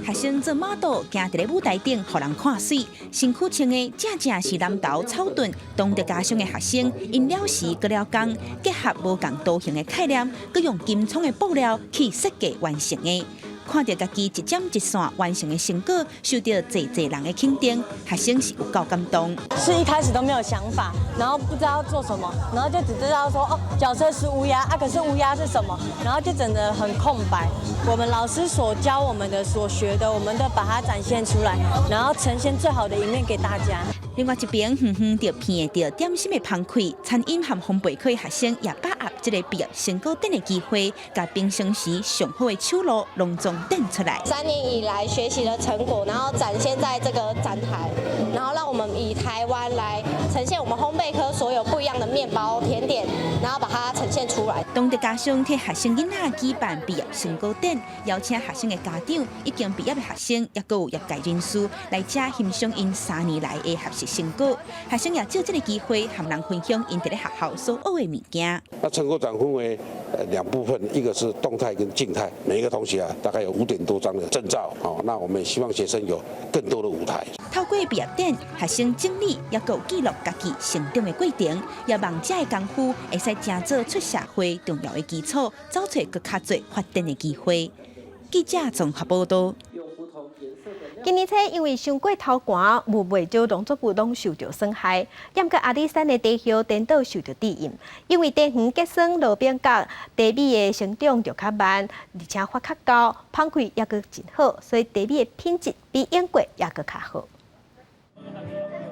學生做 model，行佇咧舞台頂，予人看媠。身軀穿的正正是南投草屯東德家商的學生，𪜶了時閣了工，結合無仝圖形的概念，閣用金創的布料去設計完成的。看著家己一針一線完成的成果，受著濟濟人的肯定，學生是有夠感動。是一開始都沒有想法，然後不知道做什麼，然後就只知道說哦，角色是烏鴉啊，可是烏鴉是什麼？然後就整個很空白。我們老師所教我們的、所學的，我們都把它展現出來，然後呈現最好的一面給大家。另外一邊，遠遠就鼻著點心的芳氣，餐飲和烘焙科學生也把握這個畢業成果展的機會，共平常時上好的手路隆重展出來。 3年以來學習的成果，然後展現在這個展台，然後讓我們以台灣來呈現我們烘焙科所有不一樣的麵包、甜點，然後把它呈現出來。東德家商替學生囡仔舉辦畢業成果展，邀請學生的家長、已經畢業的學生，抑閣有業界人士來遮欣賞𪜶3年來的學習成果。學生也藉這個機會和人分享𪜶佇咧學校所學的物件。那成果展分為兩部分，一個是動態跟靜態，每一個同學啊，大概有5點多張的證照，哦，那我們也希望學生有更多的舞台。透過畢業展，學生整理抑閣有記錄家己成長的過程，也望這个功夫會使成做出社會重要的基礎，找揣閣較濟發展的機會。記者綜合報導。今年初因為傷過頭寒，有袂少農作物攏受著損害。毋過阿里山的茶葉顛倒受著致用，因為茶園結霜路邊角茶米的成長就較慢，而且發較厚，芳氣抑閣真好，所以茶米的品質比英國抑閣較好。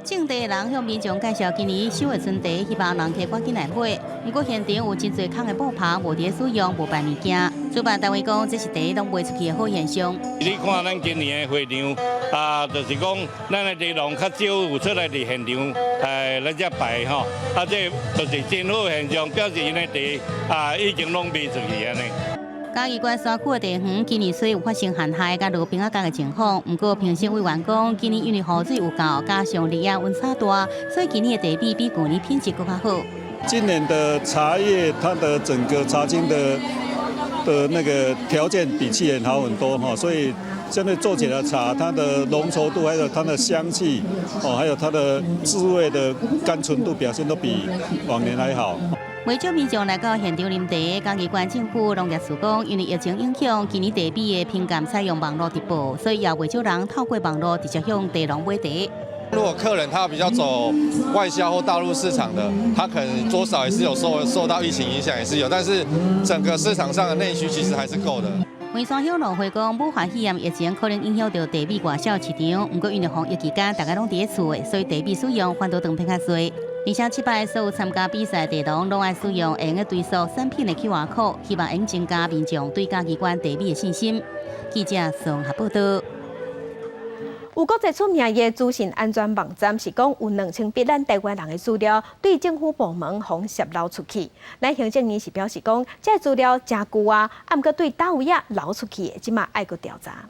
種茶的人向民眾介紹今年收的春茶，希望人客趕緊來買。毋過現場有真濟空的布棚，無佇咧使用，無賣物件。主辦單位講，這是茶攏賣出去的好現象。你看咱今年的會場啊，就是講咱的茶農較少有出來佇現場，來遮擺吼，啊，這就是真好現象，表示𪜶的茶啊已經攏賣出去按呢。嘉義縣山區的茶園今年雖有發生旱害佮落冰仔角的情況，毋過評審委員講，今年因為雨水有夠，加上日夜溫差大，所以今年的茶米比舊年品質閣較好。今年的茶葉，它的整個茶菁的那個條件比去年好很多哈，所以相對做起來的茶，它的濃稠度，還有它的香氣，哦，還有它的滋味的甘醇度表現都比往年還好。袂少民眾來到現場啉茶，嘉義縣政府農業處講，因為疫情影響，今年茶米的評鑑採用網路直播，所以也袂少人透過網路直接向茶農買茶。如果客人他比較走外銷或大陸市場的，他可能多少也是有受到疫情影響，也是有，但是整個市場上的內需其實還是夠的。梅山鄉農會講，武漢肺炎疫情可能影響著茶米外銷市場，毋過因為防疫期間大家攏佇咧厝的，所以茶米使用反倒當變較濟。而且這擺所有參加比賽茶農攏愛使用會用得追溯產品的 QR code，希望會增加民眾對嘉義縣茶米的信心。記者綜合報道。有國際出名的資訊安全網站是講有2000筆咱台灣人的資料對政府部門予洩漏出去。咱行政院是表示講，這資料誠舊啊，啊毋過對佗位仔流出去的，這馬愛閣調查。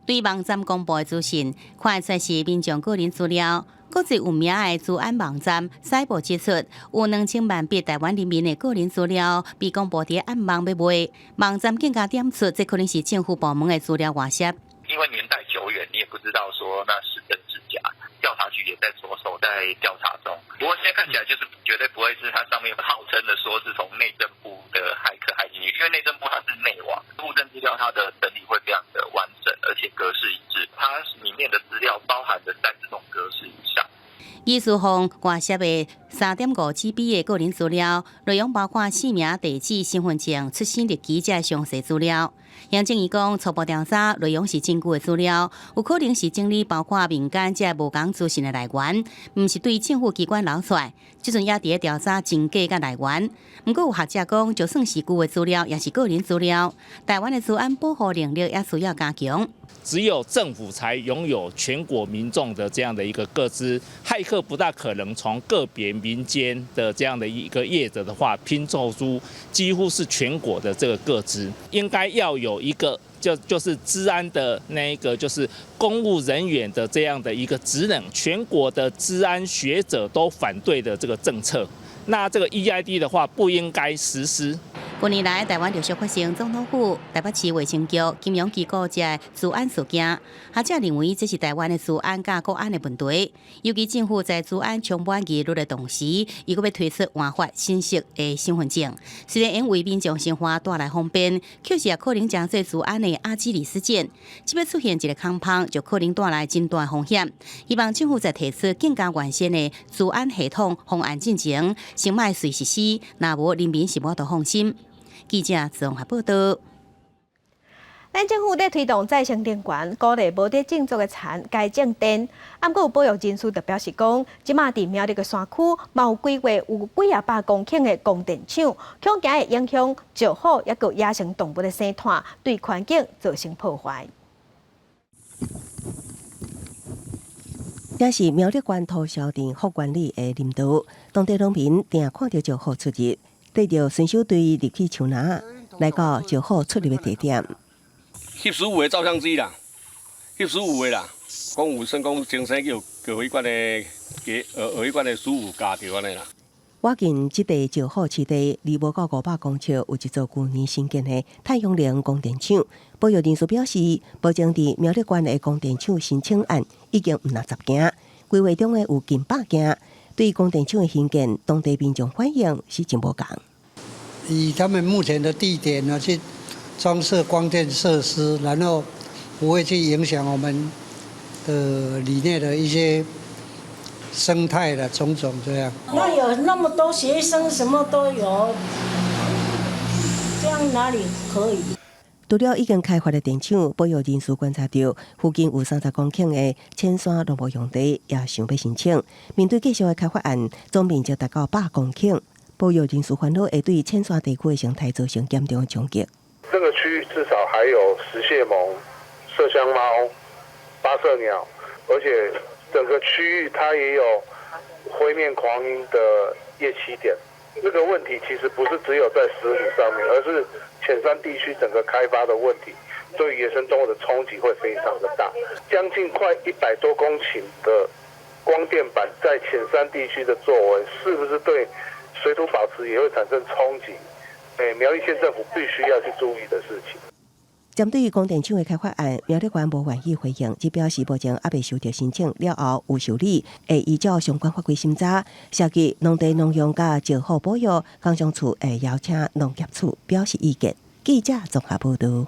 對網站公布的資訊，看會出來是民眾個人資料。國際有名的資安網站賽博指出，有2000萬筆台灣人民的個人資料被公布佇暗網欲賣。網站更加點出，這可能是政府部門的資料外洩。因為年代久遠，你也不知道說那是真是假。調查局也在着手在調查中。不過現在看起來就是絕對不會是它上面號稱的說是從內政部的駭客駭進去，因為內政部它是內網，戶政資料它的整理會非常的完整，而且格式一致。它裡面的資料包含了30種格式以上。疑似予外洩的3.5 GB 的個人資料，內容包括姓名、地址、身份證、出生日期這詳細資料。行政院講初步調查，內容是真舊的資料，有可能是整理包括民間這無仝資訊的來源，毋是對政府機關流出來。這陣也佇咧調查真假佮來源。毋過有學者講，就算是舊的資料，也是個人資料。台灣的資安保護能力也需要加強。只有政府才擁有全國民眾的這樣的一個個資，駭客不大可能從個別民間的這樣的一個業者的話拼湊出幾乎是全國的這個個資，應該要有一個就是資安的那一個就是公務人員的這樣的一個職能，全國的資安學者都反對的這個政策，那這個 EID 的話不應該實施。近年來，台灣陸續發生總統府、台北市衛生局、金融機構這資安事件，學者認為這是台灣的資安佮國安的問題。尤其政府在資安充滿疑慮的同時，伊閣欲推出換發新式的身份證，雖然會為民眾生活帶來方便，卻是也可能成做資安的阿基里斯腱。這擺出現一個空縫，就可能帶來真大風險。希望政府在提出更加完善的資安系統方案進前，先莫隨實施，若無人民是無法度放心。記者綜合報道。咱政府咧推動再生能源，鼓勵無佇種作的田改種電。啊，毋過有保育人士就表示講，這馬佇苗栗的山區，嘛有規劃有幾仔百公頃的光電廠，恐驚會影響石虎抑閣野生動物的生態，對環境造成破壞。這是苗栗縣土城鎮福源里的林道，當地農民定看著石虎出入。帶著巡守隊入去樹林，來到石虎出入的地點。翕十五个照相機啦，翕十五个啦，講有算講前世叫叫彼款的給彼款的師傅教著按呢啦。倚近這塊石虎飼地，離無到500公尺，有一座舊年新建的太陽能光電廠。保育人士表示，目前佇苗栗縣的光電廠申請案已經毋若10件，規劃中的有近百件。對光電廠的興建，當地民眾反應是真無仝。以他們目前的地點呢，去裝設光電設施，然後不會去影響我們的里內的一些生態的種種這樣。那有那麼多學生，什麼都有，這樣哪裡可以？除了已經開發的電廠，保育人士觀察到附近有30公頃的淺山農牧用地，也想欲申請。面對繼續的開發案，總面積達到100公頃，保育人士煩惱會對淺山地區的生態造成嚴重的衝擊。這個區域至少還有食蟹獴、麝香貓、八色鳥，而且整個區域它也有灰面狂鷹的夜棲點。這個問題其實不是只有在石虎上面，而是淺山地區整個開發的問題，對野生動物的衝擊會非常的大。將近快100多公頃的光電板在淺山地區的作為，是不是對水土保持也會產生衝擊？苗栗縣政府必須要去注意的事情。針對光電廠的開發案，苗栗縣無願意回應，只表示目前猶未收到申請，了後有受理，會依照相關法規審查。涉及農地農用佮石虎保育，工商處會邀請農業處表示意見。記者綜合報道。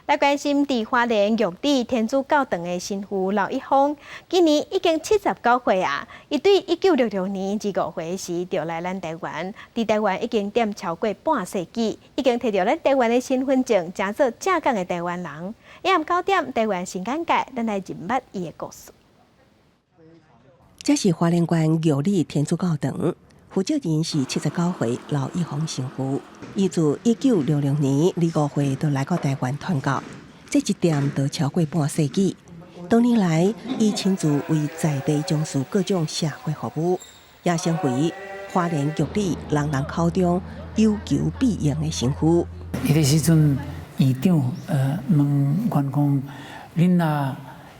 來關心佇花蓮玉里天主教堂的神父劉一峰，今年已經79歲啊！伊對1966年25歲時就來咱台灣，佇台灣已經踮超過半世紀，已經提著咱台灣的身份證，成做正港的台灣人。下暗9點，台灣新簡介，咱來認捌伊的故事。這是花蓮縣玉里天主教堂，負責人是79歲劉一峰神父。伊自1966年25歲就來到台灣傳教，這一踮就超過半世紀。多年來，伊親自為在地從事各種社會服務，也成為花蓮玉里人人口中有求必應的神父。彼個時陣，院長問阮講：恁若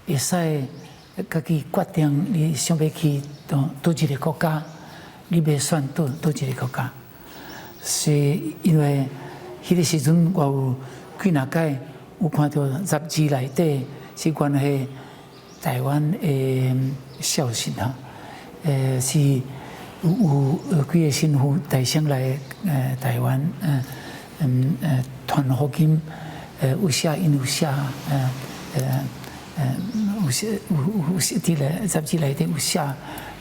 會使家己決定，你想欲去佗佗一个國家，你欲選佗佗一个國家？是因為彼個時陣我有幾若擺有看著雜誌內底是關係台灣的消息哈，是有幾个神父代先來台灣，傳福音，有寫𪜶有寫，有寫有有寫佇咧雜誌內底有寫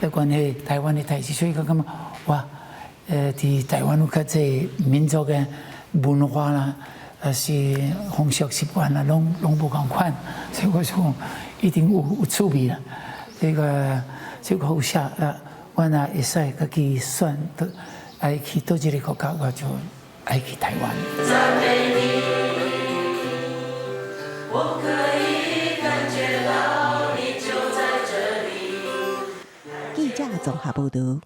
有關係台灣的代誌，所以我感覺哇，佇台灣有較濟民族的文化啦，抑是風俗習慣啦，攏攏無仝款，所以我想一定有趣味啦。這个這個有寫啊，我若會使家己選，愛去佗一个國家，我就愛去台灣。讚美你，我可以感覺到你就在這裡。記者綜合報導。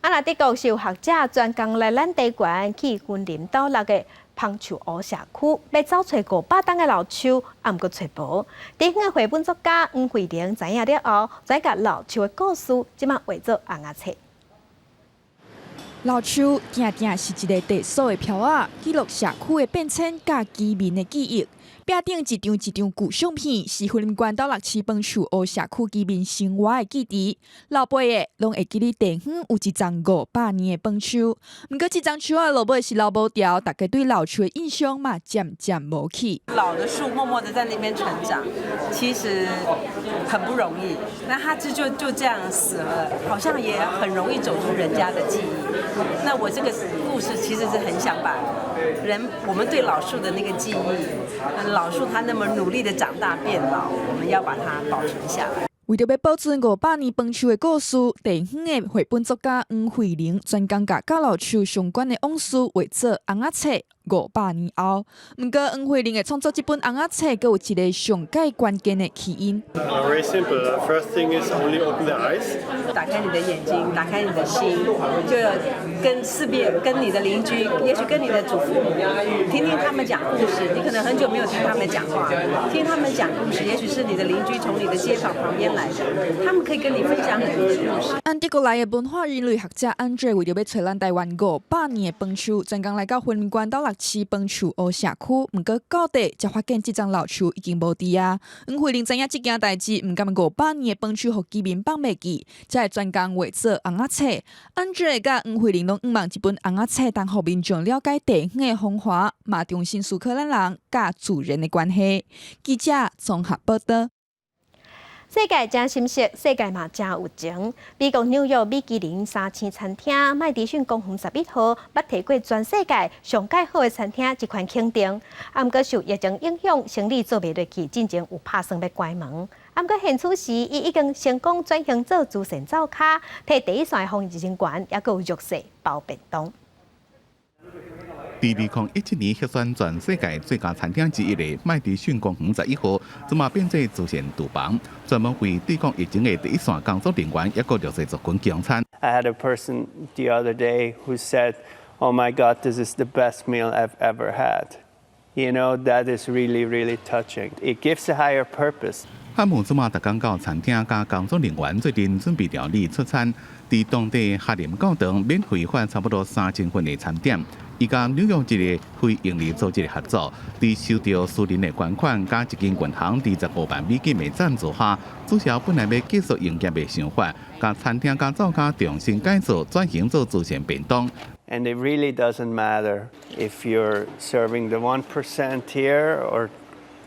啊，若德國是有學者專工來咱台灣去雲林斗六的枋樹湖社區，欲走揣500冬的老樹，啊，毋過揣無。地方的繪本作家黃慧玲知影了後，才共老樹的故事，這馬畫做尪仔冊。老樹定定是一个地所的標仔，記錄社區的變遷佮居民的記憶。壁頂一張一張舊相片，是雲林縣斗六市枋樹湖社區居民生活的記憶。老輩的攏會記得地方有一叢500年的枋樹，毋過這叢樹仔落尾是老無著，大家對老樹的印象嘛漸漸無去。老的樹默默的在那邊成長，其實很不容易。那它就這樣死了，好像也很容易走出人家的記憶。那我這個故事其實是很想把人我們對老樹的那個記憶，老樹它那麼努力的長大變老，我們要把它保存下來。為著欲保存500年枋樹的故事，地方的繪本作家黃慧玲專工共佮老樹相關的往事畫做尪仔冊。500年後，毋過黃慧玲的創作這本尪仔冊，閣有一个上蓋關鍵的起因。 Very simple. First thing is only open the eyes. 打開你的眼睛，打開你的心，就跟四邊、跟你的鄰居，也許跟你的祖父母，聽聽他們講故事。你可能很久沒有聽他們講話，聽他們講故事，也許是你的鄰居從你的街坊旁邊來的，他們可以跟你分享很多的故事。按德國來的文化人類學者安德為著欲揣咱台灣五百年的枋樹，專工來到雲林縣斗六市枋樹湖社區，毋過到底才發現這叢老樹已經無佇啊。黃慧玲知影這件代誌，毋甘500年的枋樹予居民放袂記，才會專工畫做尪仔冊。安德佮黃慧玲攏向望這本尪仔冊，通予民眾了解地方的風華，嘛重新思考咱人佮自然的關係。記者綜合報導。世界誠心實，世界嘛誠有情。美國紐約米其林三星餐廳麥迪遜公園11號，捌提過全世界上蓋好的餐廳這款肯定。啊，毋過受疫情影響，生理做袂落去，進前有拍算欲關門。啊，毋過現此時，伊已經成功轉型做慈善灶跤，替第一線的防疫人員，抑閣有弱勢包便當。佇2017年獲選全世界最佳餐廳之一的麥迪遜公園11號，這馬變做慈善廚房，專門為對抗疫情的第一線工作人員，抑閣弱勢族群供餐。 I had a person the other day who said, "Oh my God, this is the best meal I've ever had." That is really, really touching. It gives a higher purpose. 漢姆這馬逐工到餐廳佮工作人員做陣準備料理出餐，佇當地哈林教堂免費發差不多3000份的餐點。伊佮紐約一个非營利組織合作，佇收著私人的捐款，佮一間銀行25萬美金的贊助下，取消本來欲繼續營業的想法，共餐廳佮灶跤重新改造，轉型做慈善便當。And it really doesn't matter if you're serving the 1% here or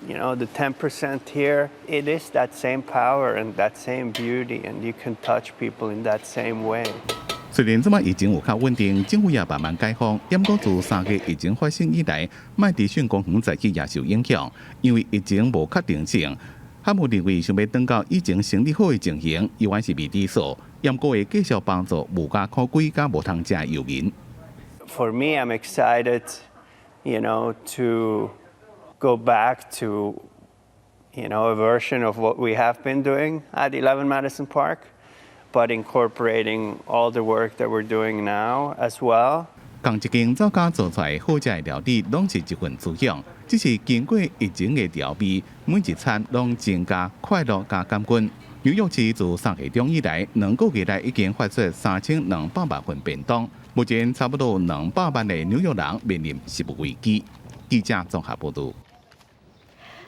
the 10% here. It is that same power and that same beauty, and you can touch people in that same way. 雖然這擺疫情有較穩定，政府也慢慢解封，毋過自3月疫情發生以來，麥迪遜公園在去也受影響，因為疫情無確定性。哈姆認為，想欲轉到以前生意好的情形，猶原是未知數。毋過會繼續幫助無家可歸佮無通食的遊民。 For me, I'm excited to go back to a version of what we have been doing at 11 Madison Park, but incorporating all the work that we're doing now as well. 仝一間酒家做出來好食的料理，攏是一份滋養。只是經過疫情的調味，每一餐攏增加快樂佮感恩。紐約市自3月中以來，2個月內已經發出3200萬份便當。目前差不多200萬的紐約人面臨食物危機。記者綜合報導。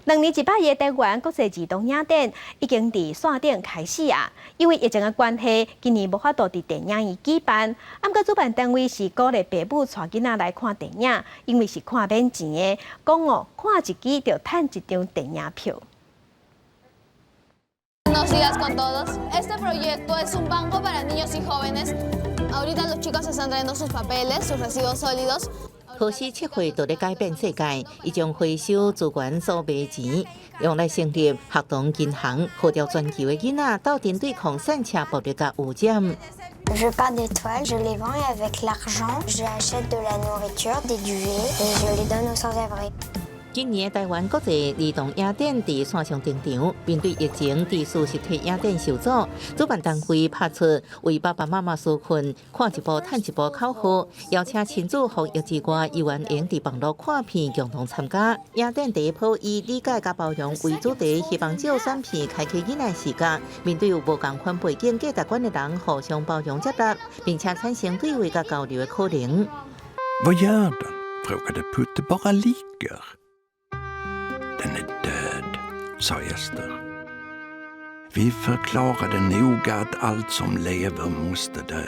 兩年一擺的台灣國際兒童影展已經佇線頂開始啊！因為疫情的關係，今年無法度佇電影院舉辦。毋過主辦單位是鼓勵爸母帶囡仔來看電影，因為是看免錢的，講哦，看一支就趁一張電影票。 Buenos días con todos. Este proyecto es un banco para niños y jóvenes. Ahorita los chicos están trayendo sus papeles, sus residuos sólidos. 何時測繪就咧改變世界，伊將回收資源所賣錢，用來成立學童銀行，號召全球的囡仔鬥陣對抗散赤暴力佮污染。 Je peins des toiles, je les vends et avec l'argent, j'achète de la nourriture, des duvets et je les donne aux sans-abri. 今年台灣國際兒童影展佇線上登場，面對疫情，佇實體影展受阻，主辦單位拍出為爸爸媽媽紓困，看一部趁一部口號，邀請親子防疫之外，猶原會佇網路看片共同參加。影展第一波以理解佮包容為主題，希望藉選片開啟囡仔視角，面對有無仝款背景價值觀的人，互相包容接納，並且產生對話佮交流的可能。 Vad gör den? Frågade Putte. Bara ligger. Den är död, sa Ester. Vi förklarade noga att allt som lever måste dö.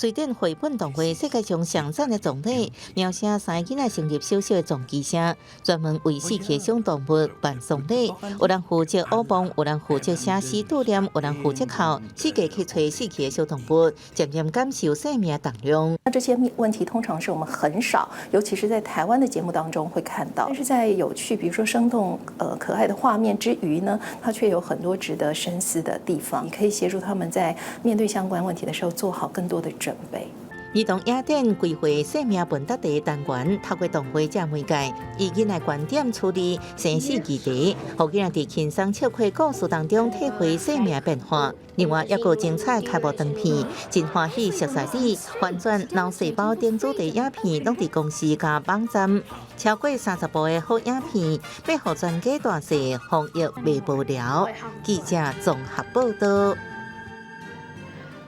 瑞典繪本動畫世界上上讚的葬禮，描寫三个囡仔成立小小的撞擊社，專門為死去的小動物辦喪禮。有人負責舞步，有人負責寫詩悼念，有人負責哭，四界去揣死去的小動物，漸漸感受生命的重量。那這些問題通常是我們很少，尤其是在台灣的節目當中會看到。但是在有趣，比如說生動、可愛的畫面之餘呢，它卻有很多值得深思的地方。你可以協助他們在面對相關問題的時候，做好更多的準備。兒童影展規劃生命問答題單元，透過動畫這媒介，以囡仔觀點處理生死議題，予囡仔佇輕鬆笑詼故事當中體會生命變化。另外，猶閣有精彩開幕長片，真歡喜熟似你，翻轉腦細胞等主題影片，攏佇公視佮網站，超過30部的好影片，欲予全家大細防疫袂無聊。記者綜合報道。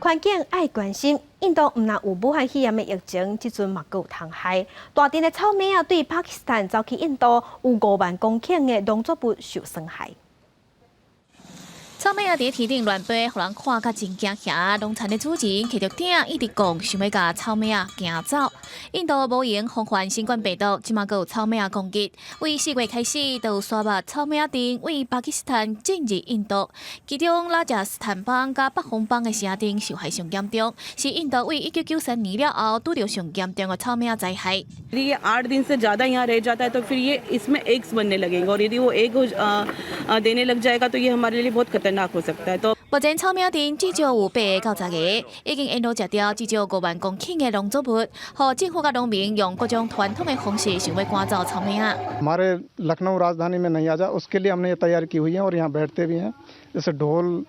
環境愛關心，印度毋但有武漢肺炎的疫情，這陣嘛閣有蟲害。大陣的草蛉仔對巴基斯坦走去印度，有5萬公頃的農作物受損害。草蛉仔佇天頂亂飛，予人看甲真驚嚇。農田的主人提著鼎一直講，想欲共草蛉仔驚走。印度無閒防範新冠病毒，這馬閣有草蛉仔攻擊。為4月開始，就有沙漠草蛉仔陣為巴基斯坦進入印度，其中拉賈斯坦邦佮北方邦的城鎮受害上嚴重，是印度為1993年了後拄著上嚴重的草蛉仔災害。 ये 8 दिन से ज़्यादा यहाँ रह जाता है तो फिर ये इसमें एग्स बनने लगेंगे और यदि वो एग देने लग जाएगा तो ये हमारे लिए बहुत खतरनाक हो सकता है तो 目前草蛉陣至少有8個到10個，已經沿路食掉至少5萬公頃的農作物，予政府佮農民用各種傳統的方式想欲趕走草蛉仔。 हमारे लखनऊ राजधानी में नहीं आ जाए, उसके लिए हमने ये तैयारी की हुई है और यहाँ बैठते भी हैं। जैसे ढोल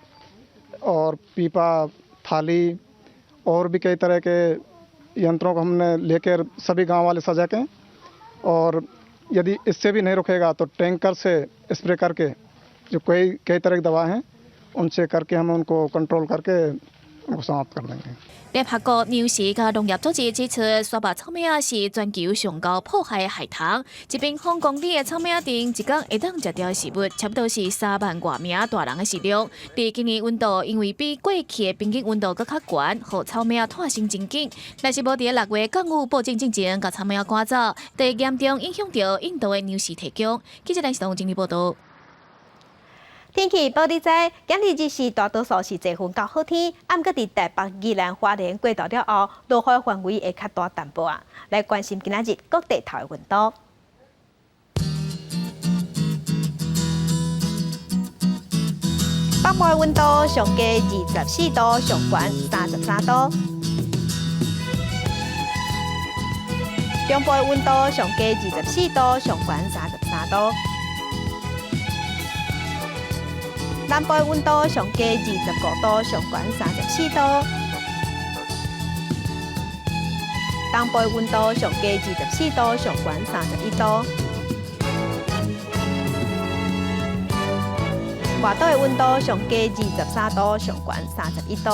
और पीपा, थाली और भी कई तरह के यंत्रों को हमने लेकर सभी गांव वाले सजा के और यदि इससे भी नहीं रुकेगा तो टैंकर से स्प्रे करके, जो कई कई तरह की दवा हैं, उनसे करके हम उनको कंट्रोल करके वो समाप्त कर देंगे。聯合國糧食佮農業組織指出，沙漠草蛉是全球上𠢕破壞的害蟲。一平方公里的草蛉頂，一工會當食著的食物，差不多是3萬外名大人的食量。佇今年溫度因為比過去的平均溫度閣較懸，予草蛉脫身真緊。若是無佇6月降雨報警進前，共草蛉趕走，會嚴重影響著印度的糧食提供。記者陳世東整理報導。天氣報你知，今日日時大多數是濟雲到好天，毋過佇台北、宜蘭、花蓮過晝了後，落雨範圍會較大淡薄仔。來關心今仔日各地頭的溫度。北部的溫度上低24度，上懸33度。中部的溫度上低24度，上懸33度。南部的溫度上低25度，上懸34度；東部的溫度上低24度，上懸31度。外島的溫度上低23度，上懸31度。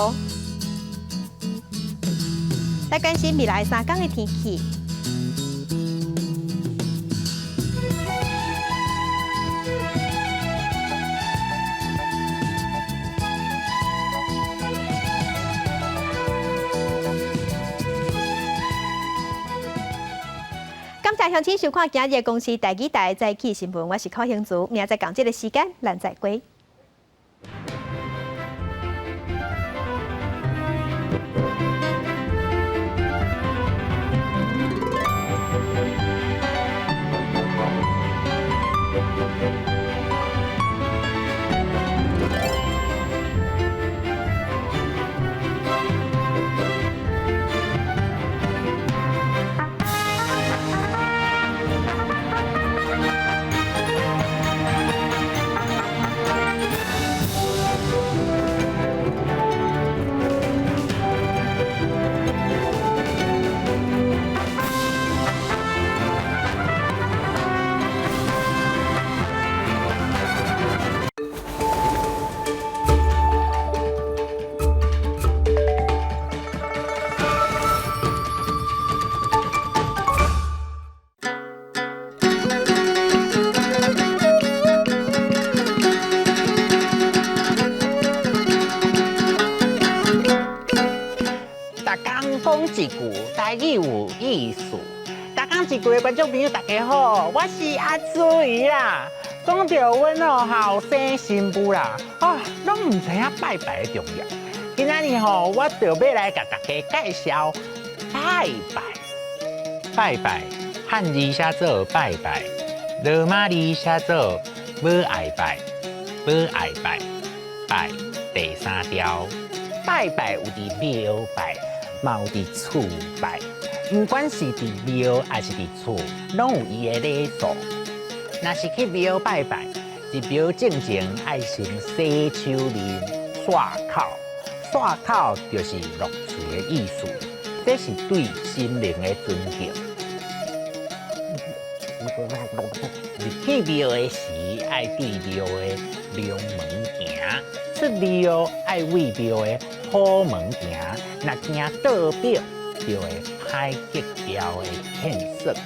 來關心未來三天的天氣。感謝鄉親收看今日公視台語台早起新聞，我是柯興竹，明仔載仝這个時間，咱再會。逐工講一句台語有意思。逐工一句的觀眾朋友，大家好，我是阿茱萸啦。講著阮哦後生新婦啦，啊，攏毋知影拜拜的重要。今仔日吼，我就欲來共大家介紹拜拜。拜拜，漢字寫做拜拜，羅馬字寫做無愛拜，無愛拜，拜第三條。拜拜有佇廟拜，嘛有佇厝拜。毋管是佇廟抑是佇厝，攏有伊的禮數。若是去廟拜拜，入廟進前愛先洗手面、漱口，漱口就是落喙的意思，這是對神明的尊敬。入去廟的時，愛對廟的龍門行；出廟愛對廟的虎門行。若行倒轉，就會歹格調的獻算，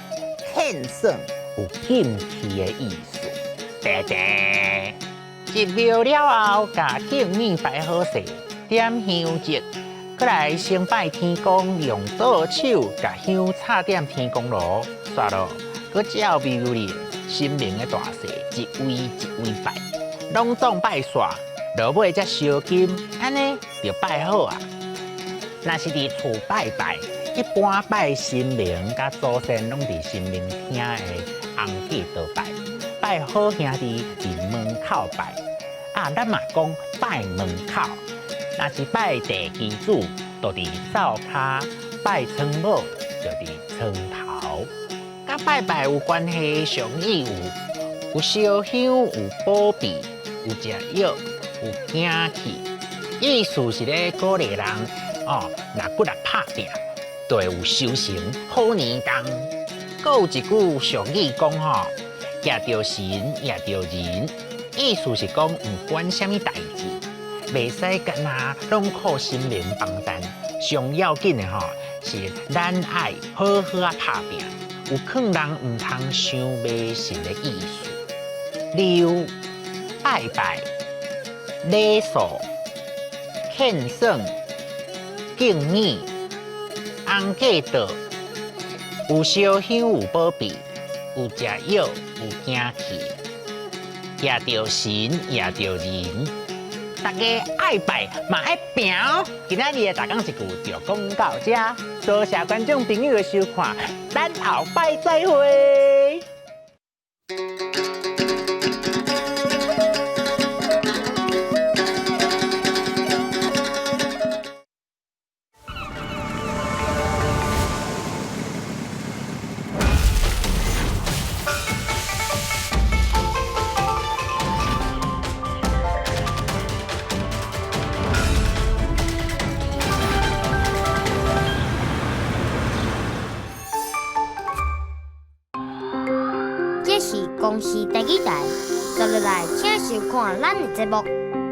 獻算有禁忌的意思。叮叮，入廟了後，共敬物擺好勢，點香燭，閣來先拜天公，用左手共香插點天公爐，煞落，閣照廟裡神明的大小，一位一位拜，攏總拜煞，落尾才燒金，按呢就拜好啊。若是佇厝拜拜，一般拜神明佮祖先攏佇神明廳的紅地桌拜，拜好兄弟佇門口拜。啊，咱嘛講拜門口。若是拜地基主，就佇灶跤；拜床母，就佇床頭。佮拜拜有關係，俗語有燒香、有保庇、有食藥、有驚氣，意思是咧鼓勵人哦，若骨力拍拚，就會有收成好年冬。閣有一句俗語講吼，蜈著神，蜈著人，意思是講毋管啥物代誌，袂使干焦攏靠神明幫贊。上要緊的吼是咱愛好好仔拍拚，有勸人毋通傷迷信的意思。例如拜拜、禮數、獻算、敬禮、紅過道，有燒香有保庇，有食藥有驚氣，蜈著神蜈著人，大家愛拜嘛愛拚哦。今仔日的大講一句就講到這，多謝觀眾朋友的收看，咱後擺再會。這是公視第二台，接落來請收看咱的節目。